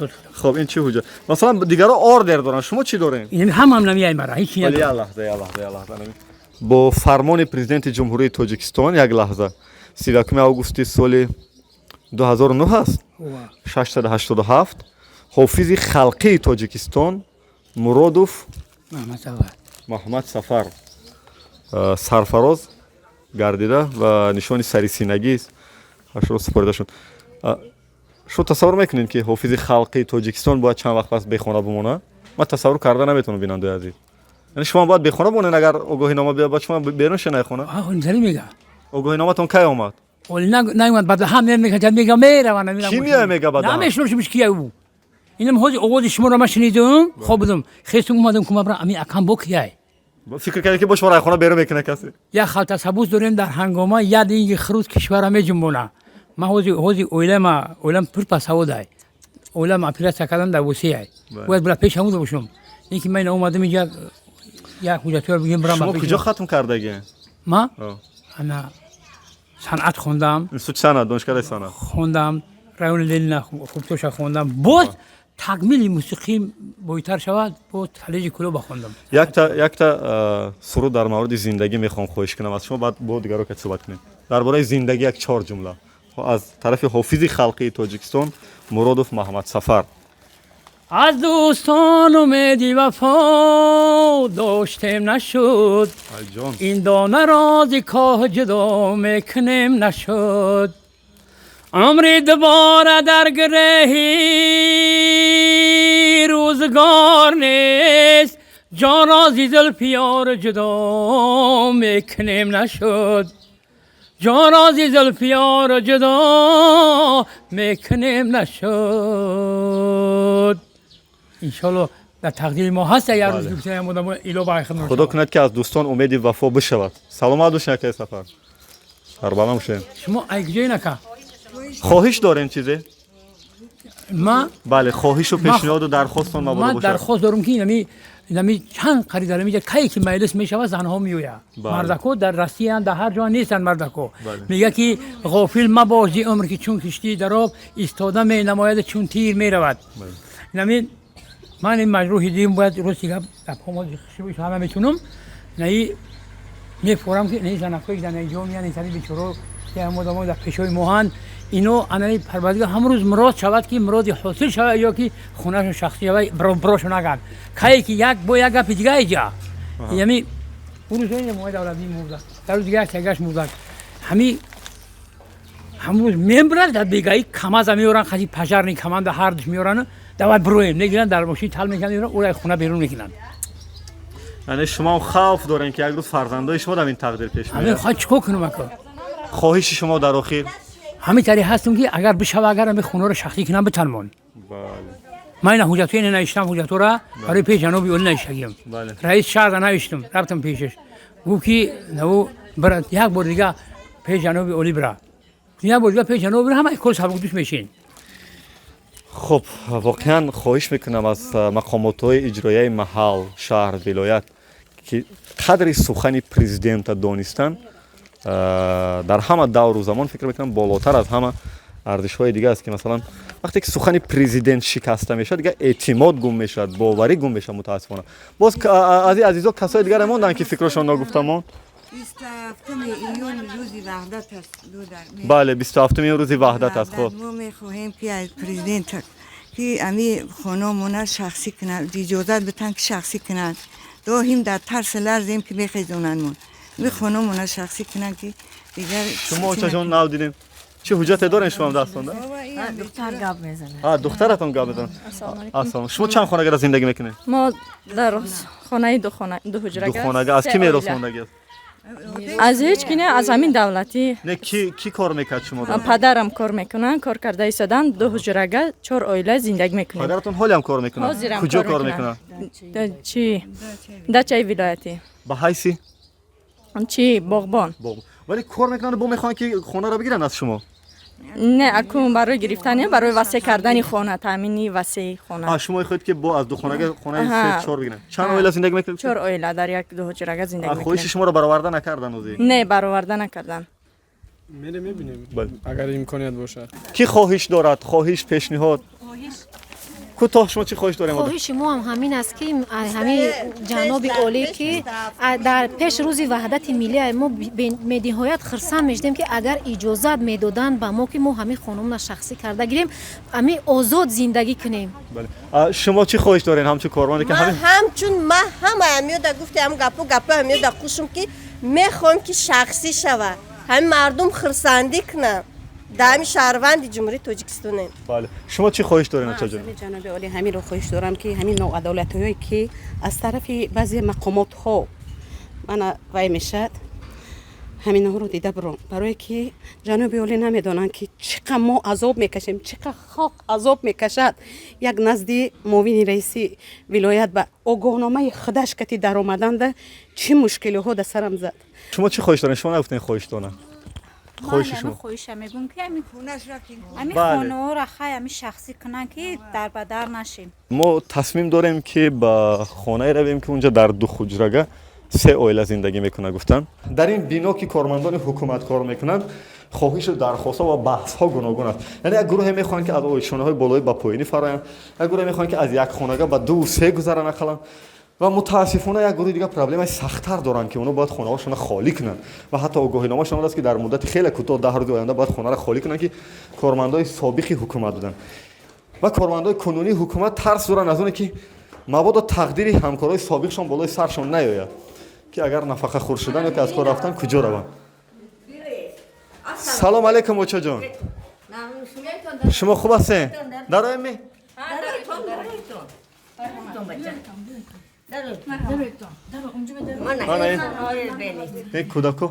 Хоб, ин чӣ ҳуҷҷат? Масалан, дигаро ордер доранд, шумо чӣ дорем? Ҳамам намеяй мара. Як лаҳза, як лаҳза, як лаҳза. Бо фармони президенти Ҷумҳурии Тоҷикистон, як лаҳза, 31 августи соли 2009 аст, 687, ҳофизи халқии Тоҷикистон Муродов Маҳмад Сафар сарфароз гардида ва нишони сарисинагӣ ашро супорида шуд. Шумо тасаввур мекунед, ки ҳофизи халқии Тоҷикистон бояд чанд вақт пас бехона бимонад? Ман тасаввур карда наметавонам, бинандаи азиз. Яъне шумо бояд бехона бимонед, агар огоҳинома биёяд, баъд шумо берун шена хона? Огоҳиноматон кай омад? Наомад. Баъд ҳам мега, меравам. Кӣ меоя мега баъд? Намешиносимш, кия ӯ. Инам ҳозир овози шуморо ман шунидум, хоб будум, хестум, омадам, кумабра ами акам бо кияй. Фикр кардед, ки бо шумо райхона берун мекунад касе? Як халта сабуз дорем дар ҳангома, як динги хурӯз кишварра меҷунбона. Ман ҳозир оилама, оилам пурпасаводай, оилам оператсия кардан дар Восеяй, бояд бира пеш ҳамуда бошам. Ин ки ман ина омадам инҷа, як ҳуҷҷатҳоро бигем, бирам. Шумо куҷо хатм кардагӣ? Ма ана санъат хондам. Институти санъат, донишкадаи санъат. Хондам, райони Ленина хубтоша хондам. Боз такмили мусиқӣ бойтар шавад, боз коллеҷи Кӯлоба хондам. Якта суруд дар мавриди зиндагӣ мехоҳам хоҳиш кунам аз шумо, баъд бо дигаро ка суҳбат кунем. Дар бораи зиндагӣ як чор ҷумла аз тарафи ҳофизи халқии Тоҷикистон Муродов Маҳамадсафар. Аз дӯстон умеди вафо доштем, нашуд. Ин дона рози коҳ ҷудо мекунем, нашуд. Умри дубора дар гиреҳи рӯзгор нест, ҷон рози зулфиёр ҷудо мекунем, нашуд. Ҷон рози зулфиёр ҷудо мекунем, нашуд. Иншоалло дар тақдири мо ҳаст, як рӯз гуфтаям одамо ило ба хидмат. Худо кунад, ки аз дӯстон умеди вафо бишавад. Саломат бошед, акаи Сафар, сарбаланд бошед. Шумо ай куҷои нака? Хоҳиш дорем чизе? Ма? Бале, хоҳишу пешниҳоду дархостон мабодо ман бошад. Дархост дорам, ки инами чанд қари дар инҷа кае ки маҷлис мешавад, занҳо меояд. Мардако дар Россияанд, дар ҳар ҷо нестанд мардако. Мега, ки ғофил мабош зи умр, ки чун киштии дар об истода менамояд, чун тир меравад. Инами ман ин маҷрӯҳи дим бояд рости гап гапҳомо ҳама метунам, наи мефорам, ки наи занакҳои ки дар инҷо меянд, инсани бечоро ки ҳам одамо дар пешои моҳанд, ино анаи Парвардигор ҳамрӯз мурод шавад, ки муроди ҳосил шавад, ё ки хонашон шахсӣ шавад, бирошо наган кае ки як бо як гапи дига иҷа ями урӯзои мои давлатӣ мурда, дар рӯз дига як тагаш мурда, ҳами ҳамрӯз мебурад, дар бегаи камаза меоранд, хаси пожарный команда ҳардуш меорану давай бироем мегиранд, дар мошин тал мекунанд, меоранд, ӯро хона берун мекунанд. Яъне шумо хавф дорем, ки як рӯз фарзандои шумо дар ин тақдир пеш ҳамин меояд. Хоҳ чикор кунам, ака? Хоҳиши шумо дар охир? Ҳамин тари ҳастем, ки агар бишава, агар ҳамин хонаро шахсӣ кунам, битанмон. Ман ина ҳуҷҷатҳо ина навиштам, ҳуҷҷатҳоро барои пеш ҷаноби олӣ навиштагиям. Раис шаҳрда навиштам, рафтам пешаш, гуфт, ки наву бира, як бор дига пеш ҷаноби олӣ бира, як бор дига пеш ҷаноби бира, ҳама кор сабукдӯш мешин. Хуб, воқеан хоҳиш мекунам аз мақомотҳои иҷроияи маҳал, шаҳр, вилоят, ки қадри сухани президента донистан дар ҳама давру замон, фикр мекунам, болотар аз ҳама арзишҳои дига аст, ки масалан вақте ки сухани президент шикаста мешавад, дига эътимод гум мешавад, боварӣ гум мешавад, мутаассифона. Боз аз ин азизо касои дигаре монданд, ки фикрошон ногуфта монд? 27 июн рӯзи Ваҳдат аст, дудар. Бале, 27-уми июн рӯзи Ваҳдат аст, хуб. Мо мехоҳем, ки аз президент, ки ами хонамона шахсӣ кунад, иҷозат битан, ки шахсӣ кунад. Доҳим дар тарси ларзем, ки мехезонандмон. Ми хонамона шахсӣ кунанд, ки дигар. Шумо, очаҷон, нав дидем, чӣ ҳуҷҷате дорем шумоам дастонда? Духтар гап мезанад. А, духтаратон гап мезанад. Ассалому алайкум. Ассалом. Шумо чанд хонагара зиндагӣ мекунед? Мо дар хонаи духона, дуҳуҷрага. Духонага. Аз се кӣ мерос оила. мондагӣ аст? Аз ҳеҷ ки не, аз ҳамин давлатӣ. Не, ки кор мекард шумо? Падарам кор мекунанд, кор карда истодан, ду ҳуҷрага, чор оила зиндагӣ мекунем. Падаратон ҳолиам кор мекунад? Ҳозирам. Куҷо кор мекунад? Чи, дачаи вилоятӣ. Ба ҳайси? Чи, боғбон. Вале кор мекунанд, бо мехоҳанд, ки хонаро бигиранд аз шумо? Не, акун барои гирифтани, барои васеъ кардани хона, таъмини васеи хона. А, шумо мехоҳед, ки бо аз духонага хонаи Аҳа. се чор бигиранд. Чанд оила зиндагӣ мекунед? Чор оила дар як дуҳуҷрага зиндагӣ Хоҳиши мекунем. шуморо бароварда накардан озӣ? Не, бароварда накардан. Мерем, мебинем, агар имконият бошад. Кӣ хоҳиш дорад? Хоҳиш, пешниҳод кӯтоҳ. Шумо чӣ хоҳиш дорем? Хоҳиши мо ҳам ҳамин аст, ки ҳамин ҷаноби олӣ, ки дар пеш рӯзи Ваҳдати миллӣ мо бениҳоят хурсанд мешудем, ки агар иҷозат медоданд ба мо, ки мо ҳамин хонумона шахсӣ карда гирем, ҳамин озод зиндагӣ кунем. Бале. Шумо чӣ хоҳиш доред, ҳамчун корманде ки Ман ҳамин ҳамчун ман ҳама ҳамёда гуфти, ҳам гапу ҳамёда қушум, ки мехоҳем, ки шахсӣ шава, ҳамин мардум хурсандӣ кунанд. Дар ҳамин шаҳрванди Ҷумҳурии Тоҷикистонем. Бале, шумо чӣ хоҳиш доред, очаҷон? Ҳамин ҷаноби олӣ ҳаминро хоҳиш дорам, ки ҳамин ноадолатҳое, ки аз тарафи баъзе мақомотҳо мана вай мешавад, ҳаминҳоро дида биром, барое ки ҷаноби олӣ намедонанд, ки чӣ қад мо азоб мекашем, чӣ қад халқ азоб мекашад. Як назди муовини раиси вилоят ба огоҳномаи худаш кати даромаданда чӣ мушкилиҳо дар сарам зад. Шумо чӣ хоҳиш доред? Шумо нагуфтед хоҳиштона. Хоҳиши шумо? Хоҳиша мегӯм, ки ҳамин хонаҳоро хай ҳамин шахсӣ кунанд, ки дарбадар нашем. Мо тасмим дорем, ки ба хонае равем, ки унҷа дар ду хуҷрага Се оила зиндагӣ мекунад, гуфтанд. Дар ин бино, ки кормандони ҳукумат кор мекунанд, хоҳишу дархостҳо ва баҳсҳо гуногун аст. Яъне як гурӯҳе мехоҳанд, ки аз ошёнаҳои болоӣ ба поёнӣ фароянд, як гурӯҳе мехоҳанд, ки аз як хонага ба ду се гузаранд ақаллан, ва мутаассифона як гурӯҳи дигар проблемаи сахттар доранд, ки онҳо бояд хонаҳошонро холӣ кунанд ва ҳатто огоҳиномашон омадааст, ки дар муддати хеле кӯтоҳ, 10 рӯзи оянда, бояд хонаро холӣ кунанд, ки кормандои собиқи ҳукумат буданд. Ва кормандои кунунии ҳукумат тарс доранд аз оне, ки мабодо тақдири ҳамкорои собиқшон болои саршон наёяд, ки агар нафақахӯр шудан ё ки аз кор рафтан, куҷо раванд. Салом алейкум, очаҷон, шумо хуб ҳастед? Дароем ми? Мана ин кӯдако,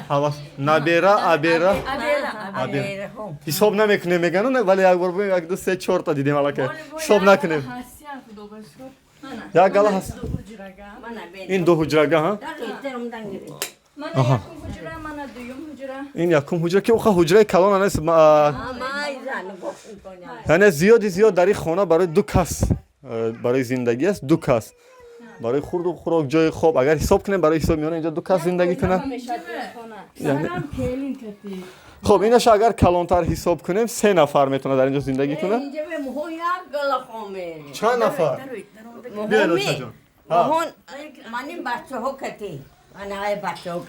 ҳавас, набера, абера ҳисоб намекунем, мегану, вале як бор бубинем: як, ду, се, чорта дидем. Аллакай ҳисоб накунем, як гала ҳаст. Ин ду ҳуҷрага. Ин якум ҳуҷра, ки уха ҳуҷраи калона нест, яъне зиёди зиёд дар ин хона барои ду кас барои зиндагӣ аст, ду кас барои хурду хӯрок, ҷои хоб. Агар ҳисоб кунем, барои ҳисоб миёна инҷо ду кас зиндагӣ кунад. Хоб, инаша агар калонтар ҳисоб кунем, се нафар метавонад дар инҷо зиндагӣ кунад. Чанд нафар? Биёед, очаҷон.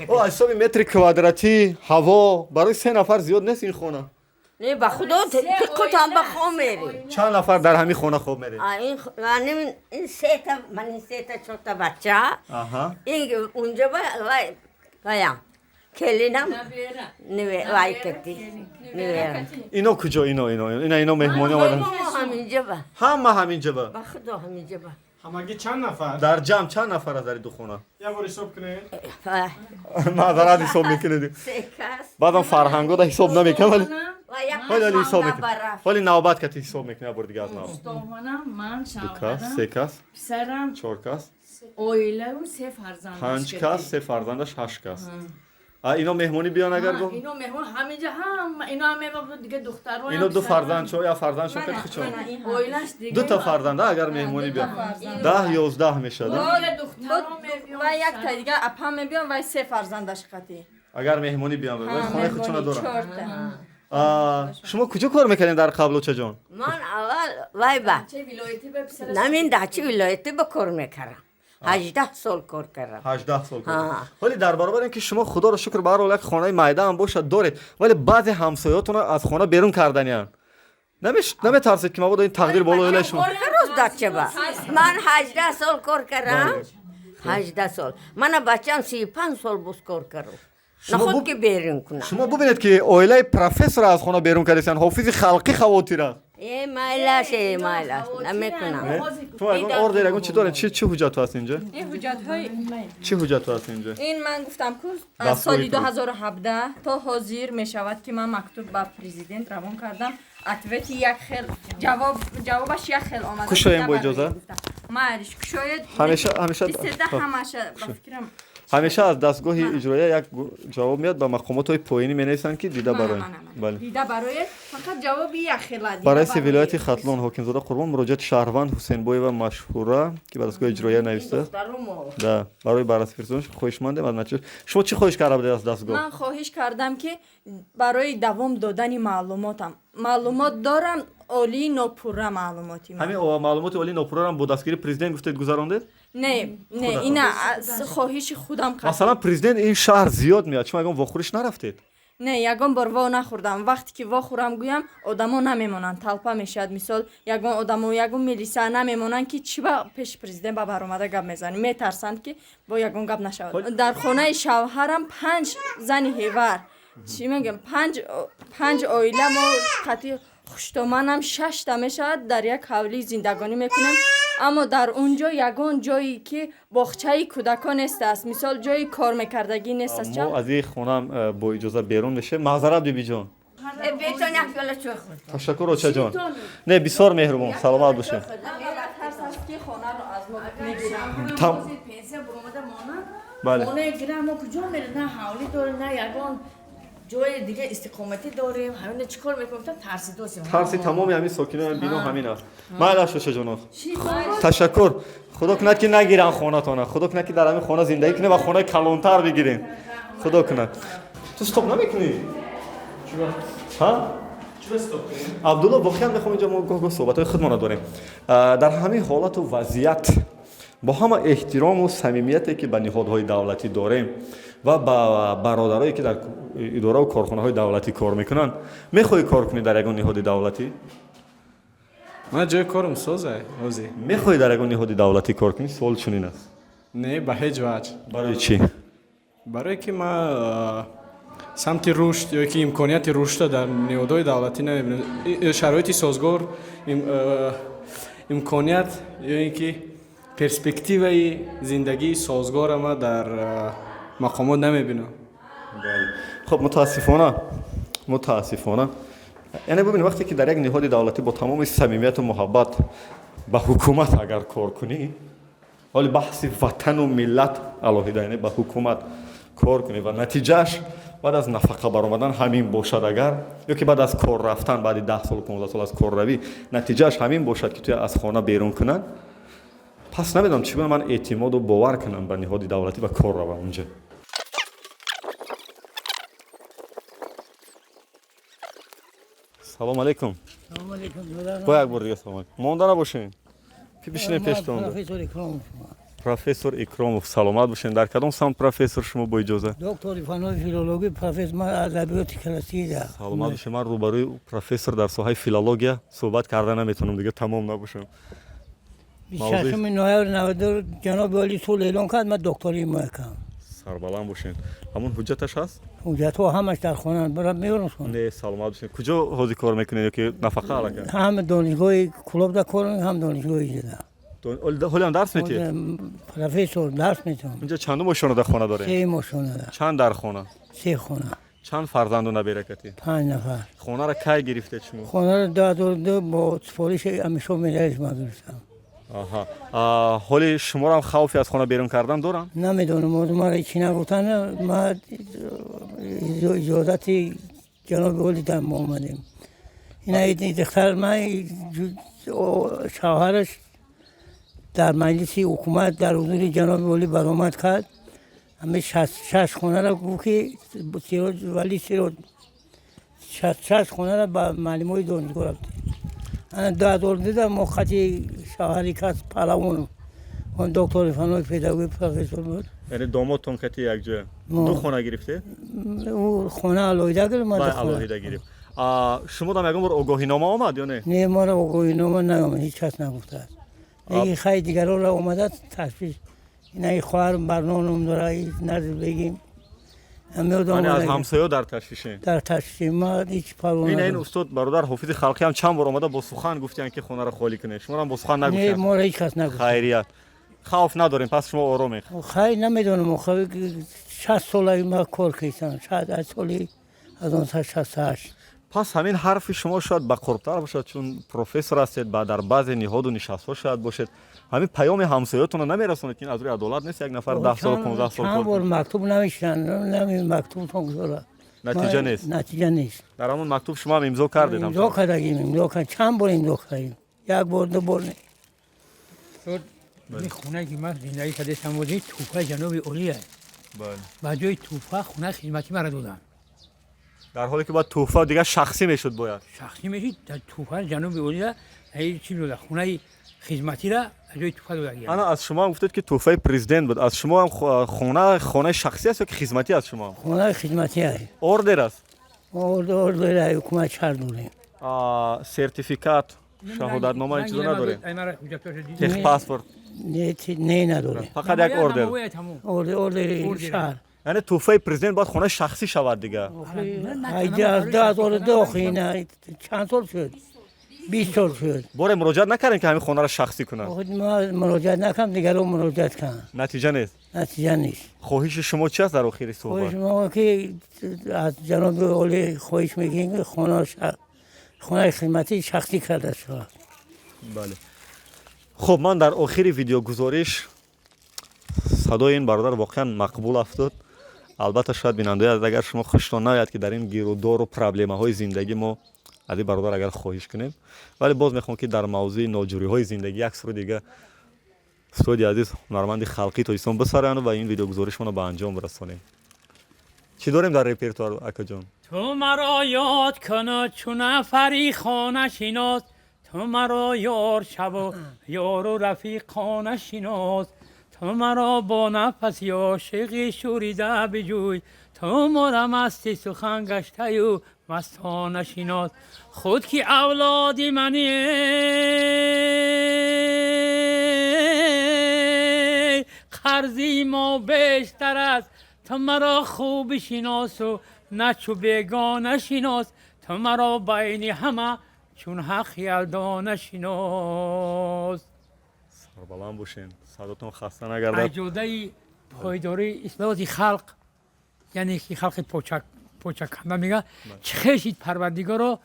О, аз ҳисоби метри квадратӣ ҳаво барои се нафар зиёд нест ин хона? Не, ба худо, худам ба хоб мерем. Чанд нафар дар ҳамин хона хоб меред? Ин сета, ман, ин сета, чорта бача, ин унҷа вай ваям келинам вай кати. Ино куҷо? Ино ина, ино меҳмонӣ омадан? Ҳаминҷа ба. Ҳама ҳаминҷа ба? Ба худо, ҳаминҷа ба. Ҳамагӣ чанд нафар? Дар ҷамъ чанд нафар аст дар ин ду хона? Як бор ҳисоб кунед. Маъзарат, ҳисоб мекунед. Баъдам фарҳангода ҳисоб намекунад, вале ҳисоб мекунад, вале навбат кати ҳисоб мекунад. Як бор дига аз нав: ду кас, се кас, чор кас, оилаву се фарзанд. Панҷ кас, се фарзандаш, ҳашт кас. Ино меҳмонӣ биён агар гуфт? Ино меҳмон ҳаминҷа ҳама, ино ҳам дига духтаро. Ино ду фарзанд, чо я фарзанд шо кад хичон. Оилаш дига. Ду та фарзанд, агар меҳмонӣ биён, 10, 11 мешад. Ва як та дига апа мебиён, вай се фарзандаш қатӣ. Агар меҳмонӣ биён, вай хонаи худшона доранд. Шумо куҷо кор мекардем дар қабл, очаҷон? Ман аввал вай ба намин дачи вилоятӣ ба кор мекардам, 18 сол кор кардам. 18 сол кор. Вале дар баробари ин ки шумо, худоро шукр, ба ҳар ҳол як хонаи майда ҳам бошад доред, вале баъзе ҳамсояҳотонро аз хона берун карданианд. Наметарсед, ки мабодо ин тақдир болои оилаи шумо? Рост, дачаба ман 18 сол кор кардам, 18 сол. Мана бачам 35 сол боз кор кардам, наход ки берун кунам. Шумо бубинед, ки оилаи профессорро аз хона берун кардесанд, ҳофизи халқӣ хавотир аст. Э, майлаш, э, майлаш, намекунам. Шумо ягон ордер, ягон чӣ доред? Чӣ ҳуҷҷатҳо ҳаст инҷа? Ин ҳуҷҷатҳои Чӣ ҳуҷҷатҳо ҳаст инҷа? Ин ман гуфтам ку, аз соли 2017 то ҳозир мешавад, ки ман мактуб ба президент равон кардам, ответи як хел ҷавоб, ҷавобаш як хел омада. Кушоем бо иҷоза? Майлиш, кушоед. Ҳамеша, ҳамеша биседа ҳамаша, ба фикрам. Ҳамеша аз дастгоҳи иҷроия як ҷавоб меяд, ба мақомотҳои поинӣ менависанд, ки дида бароем. Бале, дида бароед, фақат ҷавоби якхела. Ба раиси вилояти Хатлон Ҳокимзода Қурбон муроҷиати шаҳрванд Ҳусейнбоева Машҳура, ки ба дастгоҳи иҷроия навистааст, да барои баррасӣ фирсонаш хоҳишмандем аз натиҷа. Шумо чӣ хоҳиш карда будед аз дастгоҳ? Ман хоҳиш кардам, ки барои давом додани маълумотам, маълумот дорам, олии нопурра маълумоти. Ҳамин маълумоти олии нопуррарам бо дастгирии президент гуфтед гузарондед? Не, не, ина аз хоҳиши худам. Масалан, президент ин шаҳр зиёд меяд, шумо ягон вохӯриш нарафтед? Не, ягон бор во нахӯрдам. Вақте ки вохӯрам, гӯям, одамо намемонанд, толпа мешавад. Мисол, ягон одамо, ягон милиса намемонанд, ки чӣ ба пеши президент ба баромада гап мезанӣ. Метарсанд, ки бо ягон гап нашавад. Дар хонаи шавҳарам панҷ зани ҳевар, чӣ мегӯям, панҷ оила, мо қатъи хуштоманам шашта мешавад, дар як ҳавлӣ зиндагонӣ мекунем. Аммо дар он ҷо ягон ҷое ки боғчаи кӯдакон нестааст, мисол, ҷои кор мекардагӣ нест аст. Мо аз ин хонаам бо иҷоза берун мешавем. Маъзарат, бибиҷон. Ташаккур, очаҷон. Не, бисёр меҳрубон, саломат бошед. Тарс аст, ки хонаро аз мо мегиранд. Бале. Мо куҷо мерем? На ҳавлӣ дорем, на ягон. Ҷои дига истиқоматӣ дорем, ҳамина чӣ кор мекунем, гуфтам тарсидосем. Тарси тамоми ҳамин сокинони бино ҳамин аст. Майла, шошаҷонов, ташаккур. Худо кунад, ки нагиранд хонатона, худо кунад, ки дар ҳамин хона зиндагӣ кунем ва хонаи калонтар бигирем, худо кунад. Ту стоп намекунӣ? Ҳа, Абдулло, воқеан мехоҳам, инҷо мо гоҳ-гоҳ суҳбатҳои худмонро дорем. Дар ҳамин ҳолату вазъият, бо ҳама эҳтирому самимияте, ки ба ниҳодҳои давлатӣ дорем ва ба бародарое, ки дар идораву корхонаҳои давлатӣ кор мекунанд, мехоҳӣ кор кунӣ дар ягон ниҳоди давлатӣ? Ман ҷои корам созай ҳозир. Мехоҳӣ дар ягон ниҳоди давлатӣ кор кунӣ? Суол чунин аст. Не, ба ҳеҷ ваҷҳ. Барои чӣ? Барое ки ман самти рушд ё ки имконияти рушдро дар ниҳодҳои давлатӣ намебинам. Шароити созгор, имконият ё ин ки перспективаи зиндагии созгорро ман дар мақомот намебинам. Хуб, мутаассифона, яъне бубинед, вақте ки дар як ниҳоди давлатӣ бо тамоми самимияту муҳаббат ба ҳукумат агар кор кунӣ, ҳоли баҳси ватану миллат алоҳида, яъне ба ҳукумат кор кунӣ ва натиҷааш баъд аз нафақа баромадан ҳамин бошад агар, ё ки баъд аз кор рафтан, баъди 10 солу 15 сол аз корравӣ натиҷааш ҳамин бошад, ки туя аз хона берун кунанд, пас намедонам, чӣ гуна ман эътимоду бовар кунам ба ниҳоди давлатӣ ва кор равам унҷа. Салом алейкум. Бо як бор дига салом алейкум. Монда набошем, бишинем пештон. Профессор Икромов, саломат бошем. Дар кадом самт профессор шумо, бо иҷоза? Доктори фанҳои филологӣ, профессор, ман адабиёти классикида. Саломат бошем. Ман рӯбарӯи профессор дар соҳаи филология суҳбат карда наметавонам, дига тамом набошам. 26 ноябр 92 ҷаноби олӣ сулҳ эълон кард, ман докторӣ ҳимоя кардам. Сарбаланд бошед. Ҳамон ҳуҷҷаташ ҳаст? Ҳуҷҷатҳо ҳамаш дар хона, бара меорам. Не, саломат бошед. Куҷо ҳозир кор мекунед ё ки нафақа аллакай? Ҳам донишгоҳи Кулобда кор мекунам, ҳам донишгоҳи ҷида. Ҳолиам дарс метиҳед? Профессор, дарс метиҳам. Инҷа чандум ошёна дар хона дорем? Сеюм ошёнада. Чанд дар хона? Се хона. Чанд фарзанду наберакатӣ? Панҷ нафар. Хонаро кай гирифтед шумо? Хонаро 2002 бо супориши Амиршоҳ Миралиш ман гирифтам. Аҳа, ҳоли шуморо хавфи аз хона берун кардан доранд? Намедонам, мара чӣ нагуфтан. Ма иҷозати ҷаноби олӣ дар мо омадем. Ина духтар ман, шавҳараш дар маҷлиси ҳукумат дар ҳузури ҷаноби олӣ баромад кард, ҳамин 66 хонаро гуфт, ки Сироҷ Вали Сироҷ 66 хонаро ба муаллимои донишгоҳ рафтем. Ана 2002 мо хати шавҳари кас Палавонов, он доктори фанҳои педагогӣ, профессор буд. Яъне домодтон кати якҷоя ду хона гирифте? Ӯ хона алоҳида гирифт, ман ду хона. Алоҳида гирифт. Шумо дам ягон бор огоҳинома омад ё не? Не, маро огоҳинома наомад, ҳеҷ кас нагуфтааст. Лекин хай, дигарора омадааст ташвиш. Ина хоҳарам Барно ном дора, назд бегим. Яъне аз ҳамсоё дар ташвишем? Дар ташвишем, ма ҳеҷ парво. Ин ин устод, бародар Ҳофизи Халқӣ ҳам чанд бор омада, бо сухан гуфтиянд, ки хонаро холӣ кунед. Шуморо бо сухан нагуфтиянд? Не, моро ҳеҷ кас нагуфт. Хайрият, хавф надорем, пас шумо оромед? Хай, намедонам, 60 сола ма кор кардам, аз соли 1968. Пас ҳамин ҳарфи шумо шояд ба қурбтар бошад, чун профессор ҳастед, ба дар баъзе ниҳоду нишастҳо шояд бошед. Ҳамин паёми ҳамсоётонро намерасонед, ки ин аз рӯи адолат нест, як нафар 10 сол, 15 сол? Чанд бор мактуб навиштанд, мактубтон гузора. Натиҷа нест? Натиҷа нест. Дар ҳамон мактуб шумо ҳам имзо кардед? Имзо кардагим, имзо кард, чанд бор имзо кардем, як бор, ду бор не. Хонае ки ман зиндагӣ кардастам, тӯҳфаи ҷаноби олия. Ба ҷои тӯҳфа хонаи хизматӣ маро доданд. Дар ҳоле ки бояд тӯҳфа дигар шахсӣ мешуд бояд. Шахсӣ мешид, тӯҳфаи ҷаноби олия чӣ дода, хонаи хизматиро ҷои тӯҳфа додагия. Ана аз шумо ҳам гуфтед, ки тӯҳфаи президент буд. Аз шумо ҳам хона хонаи шахсӣ аст ё ки хизматӣ аст шумо? Хонаи хизматӣ аст. Ордер аст? Ордер ҳукумат шаҳр дорем. Сертификат, шаҳодатнома, ин чизо надорем? Техпаспорт? Не, надорем. Фақат як ордер? Ордери шаҳр. Яъне тӯҳфаи президент бояд хонаи шахсӣ шавад дигар. Аз 2002, охи ина чанд сол шуд, 20 сол шуд. Боре муроҷиат накардем, ки ҳамин хонаро шахсӣ кунанд? Муроҷиат накардам, дигарон муроҷиат карданд. Натиҷа нест? Натиҷа нест. Хоҳиши шумо чи аст дар охири суҳбат? Хоҳиши мо ки аз ҷаноби олӣ хоҳиш мекунем, ки хонаи хизматӣ шахсӣ карда шавад. Бале, хуб, ман дар охири видеогузориш садои ин бародар воқеан мақбул афтод. Албатта, шояд бинандаи азиз, агар шумо хуштон наояд, ки дар ин гирудору проблемаҳои зиндагӣ мо аз ин бародар агар хоҳиш кунем, вале боз мехоҳам, ки дар мавзӯи ноҷӯриҳои зиндагӣ як суруди дига устоди азиз, ҳунарманди халқии Тоҷикистон бисароянд ва ин видеогузоришмонро ба анҷом расонем. Чӣ дорем дар репертуар, акаҷон? Ту маро ёд куну чу нафари хона шинос, ту маро ёр шаву ёру рафиқона шинос, ту маро бо нафаси ошиқӣ шӯрида биҷӯй, ту моро масти сухан гаштаю мастона шинос. Худ ки авлоди мани, қарзи мо бештар аст, ту маро хуб шиносу на чу бегона шинос, ту маро байни ҳама чун ҳақ ялдона шинос. Сарбаланд бошен, садотон хаста нагардад. Аҷодаи пойдории ислоҳоти халқ, яъне ки халқи почаканда мега, чӣ хешид Парвардигоро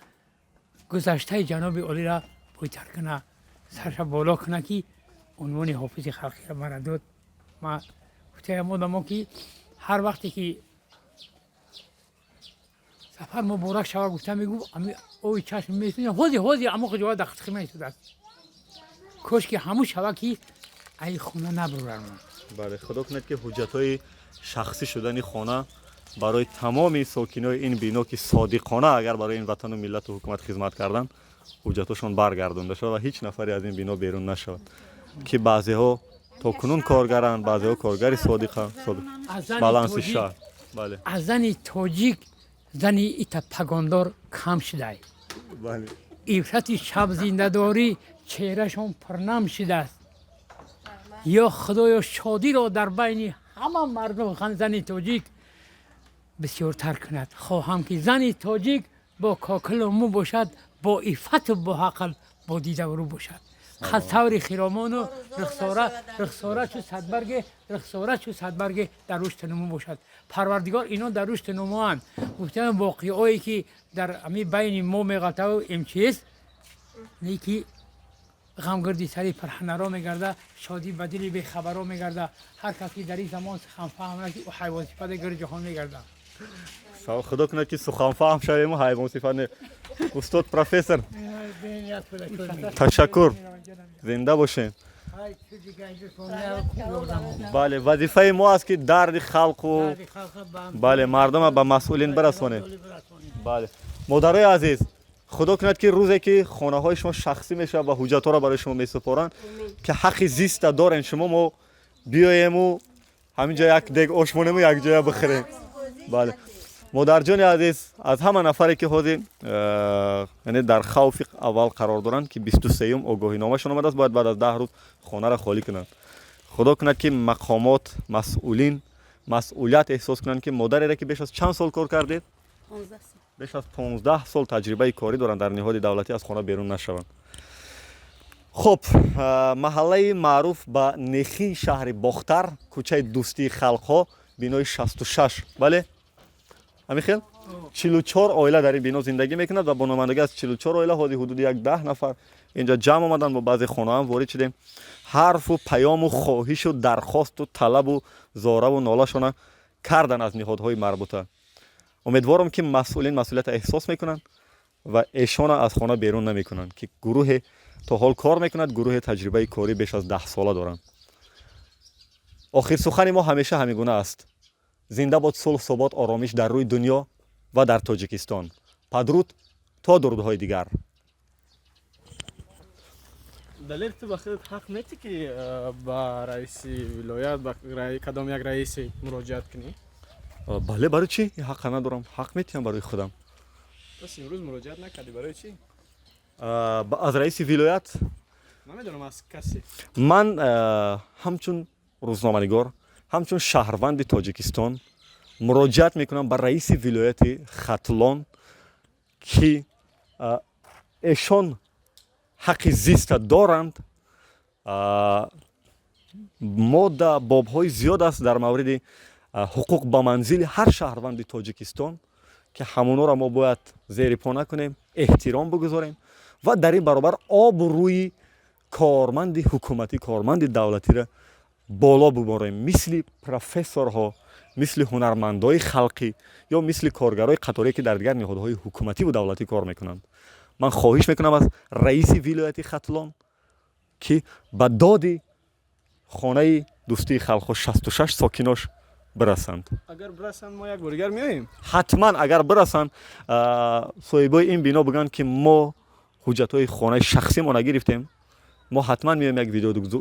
гузаштаи ҷаноби олиро бойтар куна, сарша боло куна, ки унвони ҳофизи халқиро мара дод. Ма гуфтаям одамо, ки ҳар вақте ки сафар муборак шава гуфта мегуфт, ами ои чашм месӯзем, ҳози ҳози амо ҷоа дақиқи месӯзад, кош ки ҳамун шава ки ай хона набурарам. Бале, худо кунад, ки ҳуҷҷатҳои шахсӣ шудани хона барои тамоми сокинои ин бино, ки содиқона агар барои ин ватану миллату ҳукумат хизмат карданд, ҳуҷҷатҳошон баргардонда шавад ва ҳеҷ нафаре аз ин бино берун нашавад, ки баъзеҳо то кунун коргаранд, баъзеҳо коргари содиқанд. Баланси шаҳр, бале. Аз зани тоҷик зани ита пагондор кам шудай. Ифрати шабзиндадорӣ чеҳрашон пурнам шудааст. Ё худоё, шодиро дар байни ҳама мардум зани тоҷик бисёртар кунад. Хоҳам, ки зани тоҷик бо кокилу мӯ бошад, бо иффату бо ақл, бо дидаврӯ бошад, қадсаври хиромону рухсора, рухсора чу садбарге, рухсора чу садбарге дар рушду нумӯ бошад. Парвардигор, ино дар рушду нумӯанд. Гуфтам, воқеое ки дар ами байни мо меғалтаву МЧС не, ки ғамгирди сари пирҳанаро мегарда, шодӣ ба дили бехабаро мегарда. Ҳар кас ки дар ин замон суханфаҳм ки ӯ ҳайвонсифат гирди ҷаҳон мегарда. Худо кунад, ки суханфаҳм шавему ҳайвонсифат не. Устод профессор, ташаккур, зинда бошед. Бале, вазифаи мо аст, ки дарди халқу, бале, мардума ба масъулин бирасонем. Бале, модарои азиз, худо кунад, ки рӯзе ки хонаҳои шумо шахсӣ мешавад ва ҳуҷҷатҳоро барои шумо месупоранд, ки ҳаққи зиста дорем шумо, мо биёему ҳамин ҷо як дег ош монему якҷоя бихӯрем. Бале, модарҷони азиз, аз ҳама нафаре ки ҳозир яъне дар хавфи аввал қарор доранд, ки 23-юм огоҳиномашон омадааст, бояд баъд аз 10 рӯз хонаро холӣ кунанд. Худо кунад, ки мақомот, масъулин масъулият эҳсос кунанд, ки модарере ки беш аз чанд сол кор кардед, беш аз 15 сол таҷрибаи корӣ доранд дар ниҳоди давлатӣ, аз хона берун нашаванд. Хуб, маҳаллаи маъруф ба Нехии шаҳри Бохтар, кӯчаи Дӯстии халқҳо, бинои 66. Бале, ҳамин хел 44 оила дар ин бино зиндагӣ мекунад ва бо намояндагӣ аз 44 оила ҳозир ҳудуди як 10 нафар инҷа ҷамъ омаданд. Бо баъзе хонаҳам ворид шудем, ҳарфу паёму хоҳишу дархосту талабу зораву нолашона кардан аз ниҳодҳои марбута. Умедворам, ки масъулин масъулиятро эҳсос мекунанд ва эшона аз хона берун намекунанд, ки гурӯҳе то ҳол кор мекунад, гурӯҳе таҷрибаи корӣ беш аз 10 сола доранд. Охир сухани мо ҳамеша ҳамин гуна аст: зинда бод сулҳ, субот, оромиш дар рӯи дунё ва дар Тоҷикистон. Падруд, то дурудҳои дигар. Далер, ту ба худат ҳақ метӣ, ки ба раиси вилоят, ба кадом як раисе муроҷиат кунӣ? Бале, барои чӣ ҳаққа надорам? Ҳақ метиҳам барои худам. Пас имрӯз муроҷиат накардӣ, барои чӣ? Аз раиси вилоят? Намедонам, аз касе. Ман ҳамчун рӯзноманигор, ҳамчун шаҳрванди Тоҷикистон муроҷиат мекунам ба раиси вилояти Хатлон, ки эшон ҳаққи зиста доранд. Модда, бобҳои зиёд аст дар мавриди ҳуқуқ ба манзили ҳар шаҳрванди Тоҷикистон, ки ҳамонҳоро мо бояд зери по накунем, эҳтиром бигузорем ва дар ин баробар обрӯи корманди ҳукуматӣ, корманди давлатиро боло буборем, мисли профессорҳо, Мисли ҳунармандои халқӣ ё мисли коргарои қаторие, ки дар дигар ниҳодҳои ҳукумативу давлатӣ кор мекунанд. Ман хоҳиш мекунам аз раиси вилояти Хатлон, ки ба доди хонаи Дӯстии халқҳо 66 сокинош бирасанд. Агар бирасанд, мо як бор дигар меоем. Ҳатман, агар бирасанд, соҳибои ин бино бигӯянд, ки мо ҳуҷҷатҳои хонаи шахсимона нагирифтем, мо ҳатман меоем, як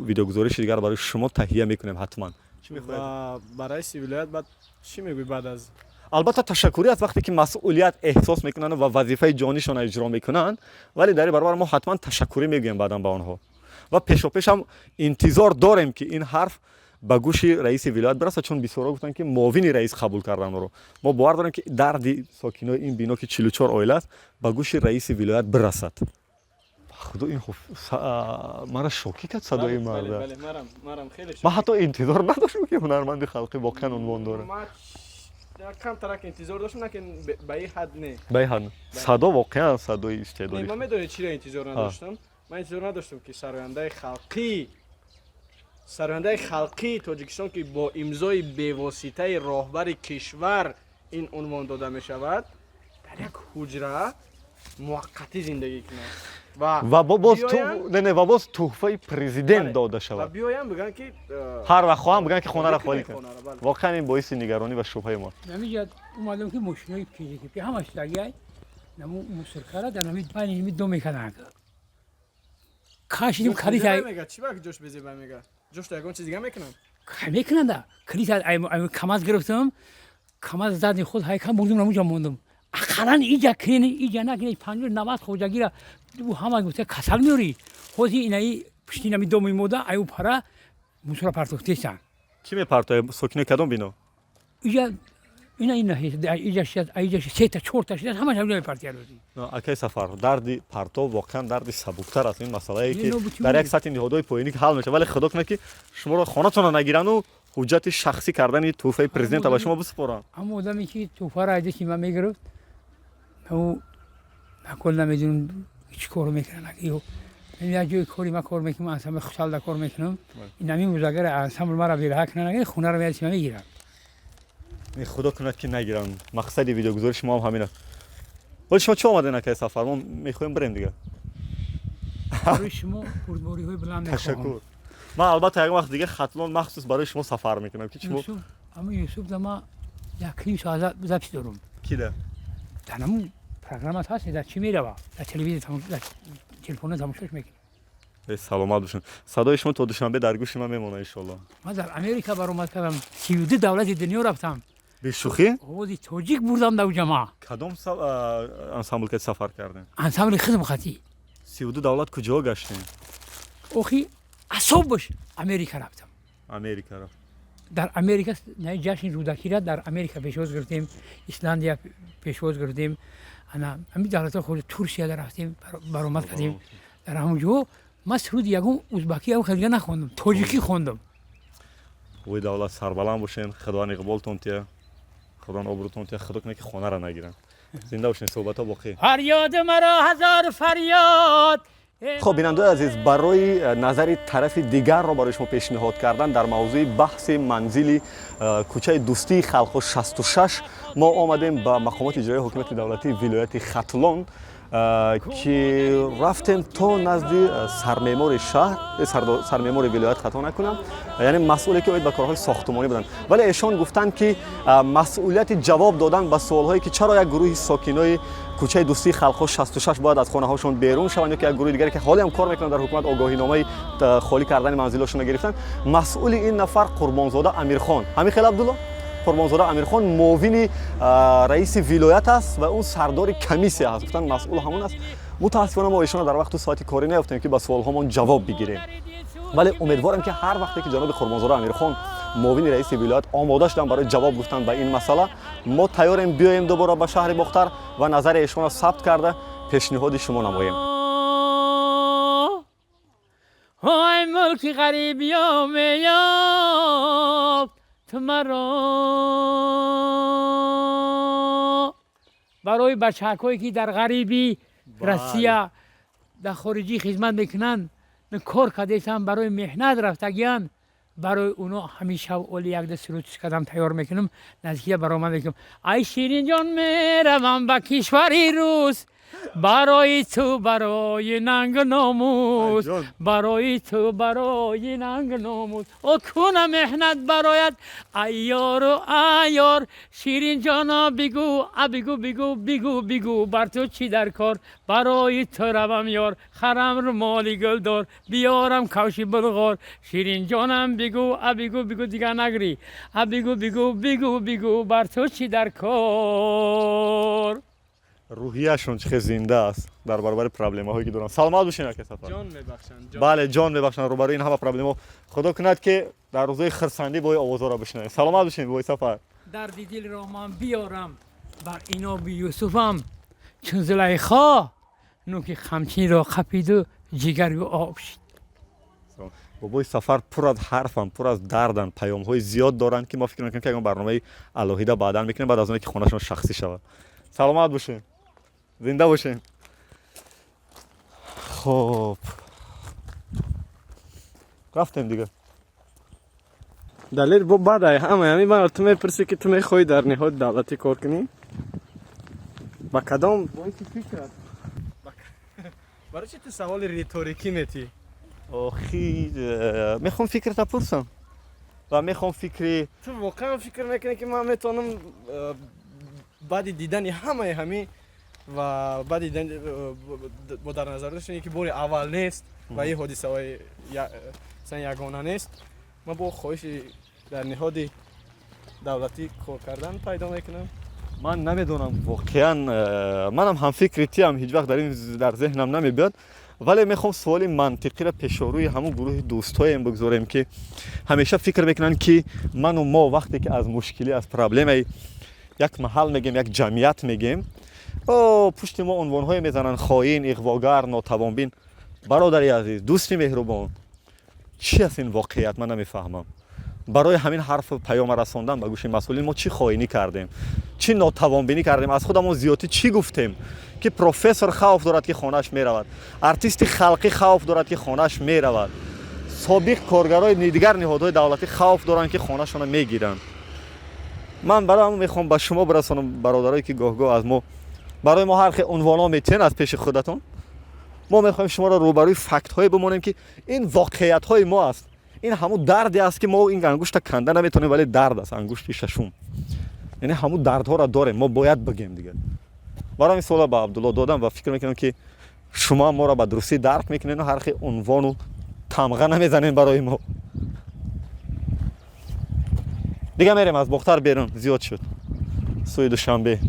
видеогузориши дигар барои шумо таҳия мекунем ҳатман. Чӣ мехоҳед? Ва ба раиси вилоят баъд чӣ мегӯй баъд аз Албатта, ташаккурӣ аст, вақте ки масъулият эҳсос мекунанд ва вазифаи ҷонишонро иҷро мекунанд, вале дар ин баробар мо ҳатман ташаккурӣ мегӯем баъдан ба онҳо ва пешопеш ҳам интизор дорем, ки ин ҳарф ба гӯши раиси вилоят бирасад, чун бисёрҳо гуфтанд, ки муовини раис қабул кардан онро. Мо бовар дорем, ки дарди сокинои ин бино, ки 44 оила аст, ба гӯши раиси вилоят бирасад. Худо, ин мара шокӣ кард садои марда. Ман ҳатто интизор надоштам, ки ҳунарманди халқӣ воқеан унвон дорад. Камтарак интизор доштам, лекин ба ин ҳад не. Ба ин ҳад садо, воқеан садои истеъдодӣ. Ман медонед, чиро интизор надоштам? Ман интизор надоштам, ки сарояндаи халқии Тоҷикистон, ки бо имзои бевоситаи роҳбари кишвар ин унвон дода мешавад, дар як ҳуҷра муваққатӣ зиндагӣ кунад. Ва боз не, ва боз тӯҳфаи президент дода шавад. Ва биёям бигӯянд, ки ҳар вақт хоҳам, бигӯянд, ки хонаро холӣ кун. Воқеан ин боиси нигаронӣ ва шубҳаи мо. Ҳамиҷа омадам, ки мошинои пижикипи ҳамаш дагиай наму мусоркара дар нами байни ҳими дом мекарданд, кашидим калита. Чӣ ба ҷош безеба мега? Ҷошто ягон чиз дига мекунанд? Мекунанда. Калита КамАЗ гирифтам, КамАЗ задни худ ҳайкам бурдум, намуҷа мондум. Ақаллан иҷа кунен, иҷа накунен, 50-90 хоҷагира ҳама гуфта, касал меёрӣ. Ҳозир инаи пушти нами доми мода аю пара мусора партохтесан. Кӣ мепартояд? Сокинои кадом бино? Иҷа ина ина иҷа шиад, иҷа сета чорта шиад, ҳамаш ҳамҷа мепартияд. Акай Сафар, дарди партов воқеан дарди сабуктар аст. Ин масъалае, ки дар як сатҳи ниҳодҳои поёнӣ ҳал мешавад, вале худо кунад, ки шуморо хонатонро нагирану ҳуҷҷати шахсӣ кардани тӯҳфаи президента ба шумо бисупоранд. Ҳамон одаме, ки тӯҳфаро аз дасти ман мегирифт, ӯ накол намедонам чӣ кор мекунад. Як ҷои кори ман кор мекунам, ансамбли Хусалда кор мекунам. Ин ҳамин музагар ансамбл маро бераҳа кунад, хонаро меяд, ман мегирам. Худо кунад, ки нагиранд. Мақсади видеогузориши мо ҳам ҳамин аст. Вале шумо чӣ омаден, акай Сафар? Мо мехоҳем бирем дигар. Барои шумо бурдбориҳои баланд мехоҳам. Ташаккур. Ман албатта як вақт дига Хатлон махсус барои шумо сафар мекунам, ки шумо Ама Юсуф да ма як ним соат запись дорум. Кида? Дар ҳамун программа ҳаст, дар чӣ мерава, дар телевизор, дар телефона тамошош мекунем. Саломат бошед. Садои шумо то Душанбе дар гӯши ман мемонад, иншоалло. Ман дар Америка баромад кардам, 32 давлати дунё рафтам. Бешӯхӣ? Овози тоҷик бурдам дар ҷамоа. Кадом ансамбл ки сафар кардем? Ансамбли хизм хатӣ. 32 давлат куҷо гаштем? Охи асоб бош, Америка рафтам. Америка рафт. Дар Америка ҷашни Рӯдакира дар Америка пешвоз гирифтем, Исландия пешвоз гирифтем, ана ҳамин давлатҳо худ, Турсияда рафтем, баромад кардем. Дар ҳамон ҷо ман суруди ягон узбакӣ, ягон хелига нахондам, тоҷикӣ хондам. Ой, давлат, сарбаланд бошен, Худованд иқболтон тия, Худованд обрӯтон тия. Худо кунад, ки хонара нагиранд. Зинда бошен, суҳбатҳо боқӣ. Фарёди маро ҳазор фарёд. Хоб, бинандаои азиз, барои назари тарафи дигарро барои шумо пешниҳод кардан дар мавзӯи баҳси манзили кӯчаи Дӯстии халқҳо 66 мо омадем ба мақомоти иҷроии ҳокимияти давлатии вилояти Хатлон, ки рафтем то назди сармеъмори шаҳр, сармеъмори вилоят, хато накунам, яъне масъуле, ки оид ба корҳои сохтумонӣ буданд. Вале эшон гуфтанд, ки масъулияти ҷавоб додан ба суолҳое, ки чаро як гурӯҳи сокинои кӯчаи Дӯстии халқҳо 66 бояд аз хонаҳошон берун шаванд ё ки як гурӯҳи дигаре, ки ҳоле ҳам кор мекунанд дар ҳукумат, огоҳиномаи холӣ кардани манзилҳошонро гирифтанд, масъули ин нафар Қурбонзода Амирхон, ҳамин хел, Абдулло Қурбонзода Амирхон, муовини раиси вилоят аст ва ӯ сардори комиссия ҳаст. Гуфтанд, масъул ҳамон аст. Мутаассифона, мо эшонро дар вақту соати корӣ наёфтем, ки ба суолҳомон ҷавоб бигирем, вале умедворем, ки ҳар вақте ки ҷаноби Қурбонзода Амирхон, муовини раиси вилоят, омода шуданд барои ҷавоб гуфтан ба ин масъала, мо тайёрем биёем дубора ба шаҳри Бохтар ва назари эшонро сабт карда пешниҳоди шумо намоем. Ой, мулки ғарибиё меёфт маро. Барои бачаҳакое, ки дар ғарибӣ, Россия, дар хориҷӣ хизмат мекунанд, кор кардесам, барои меҳнат рафтагиянд. Барои оно ҳамеша оли якда суруд кардам, тайёр мекунам, наздикия баромад мекунам. Ай Ширинҷон, меравам ба кишвари рус, барои ту, барои нангу номус, барои ту, барои нангу номус, о куна меҳнат барояд, ай ёру ай ёр. Ширинҷоно, бигӯ, а бигӯ, бигӯ, бигӯ, бигӯ, бар ту чӣ дар кор? Барои ту равам, ёр, харам румоли гулдор, биёрам кавши булғор. Ширинҷонам, бигӯ, а бигӯ, бигӯ, дигар нагрӣ, а бигӯ, бигӯ, бигӯ, бигӯ, бар ту чӣ дар кор? Рӯҳияшон чӣ хел зинда аст дар баробари проблемаҳое ки доранд. Саломат бошед, ака Сафар. Ҷон мебахшанд. Бале, ҷон мебахшанд рӯбарӯи ин ҳама проблемаҳо. Худо кунад, ки дар рӯзҳои хирсандӣ бои овозҳоро бишнавем. Саломат бошед, бобои Сафар. Дарди дилро ман биёрам бар иноби Юсуфам, чун Зулайхо нӯки қамчинро қапиду ҷигару об шид. Бобои Сафар пур аз ҳарфанд, пур аз дарданд, паёмҳои зиёд доранд, ки мо фикр мекунем, ки ягон барномаи алоҳида баъдан мекунем, баъд аз оне ки хонашон шахсӣ шавад. Саломат бошед, зинда бошед. Хоб, рафтем дигар. Далер, бо баъд ҳамаи ҳамин ман ту мепурсӣ, ки ту мехоҳӣ дар ниҳоди давлатӣ кор кунӣ? Ба кадом боиси фикр аст? Барои чи ту саволи риторикӣ метӣ? Охи, мехоҳам фикрта пурсам ва мехоҳам фикри Ту воқеан фикр мекунӣ, ки ман метавонам баъди дидани ҳамаи ҳамин ва баъди дидани, бо дар назар доштани ки бори аввал нест ва ин ҳодисаҳои масалан ягона нест, ман бо хоҳиши дар ниҳоди давлатӣ кор кардан пайдо мекунам? Ман намедонам, воқеан манам ҳамфикри тиам, ҳеҷ вақт дар ин дар зеҳнам намебиёд, вале мехоҳам суоли мантиқиро пешорӯи ҳамун гурӯҳи дӯстҳоем бигзорем, ки ҳамеша фикр мекунанд, ки ману мо вақте ки аз мушкилӣ, аз проблемаи як маҳал мегем, як ҷамъият мегем, о пушти мо унвонҳое мезананд: хоин, иғвогар, нотавонбин. Бародари азиз, дӯсти меҳрубон, чӣ аст ин воқеият? Ман намефаҳмам, барои ҳамин ҳарфу паёма расондан ба гӯши масъулин мо чӣ хоинӣ кардем, чӣ нотавонбинӣ кардем, аз худамон зиёдтӣ чӣ гуфтем, ки профессор хавф дорад, ки хонааш меравад, артисти халқӣ хавф дорад, ки хонааш меравад, собиқ коргарои дигар ниҳодҳои давлатӣ хавф доранд, ки хонашонро мегиранд? Ман барои ҳамон мехоҳам ба шумо бирасонам, бародарое ки гоҳ-гоҳ аз мо, барои мо ҳар хел унвонҳо метиҳен аз пеши худатон, мо мехоҳем шуморо рӯбарӯи фактҳое бимонем, ки ин воқеиятҳои мо аст. Ин ҳамун дарде аст, ки мо ин ангушта канда наметавонем, вале дард аст, ангушти шашум, яъне ҳамун дардҳоро дорем, мо бояд бигем дигар. Барои ҳамин суола ба Абдулло додам ва фикр мекунам, ки шумо моро ба дурустӣ дарк мекунеду ҳар хел унвону тамға намезанем барои мо. Дигар мерем аз Бохтар берун, зиёд шуд, сӯи Душанбе.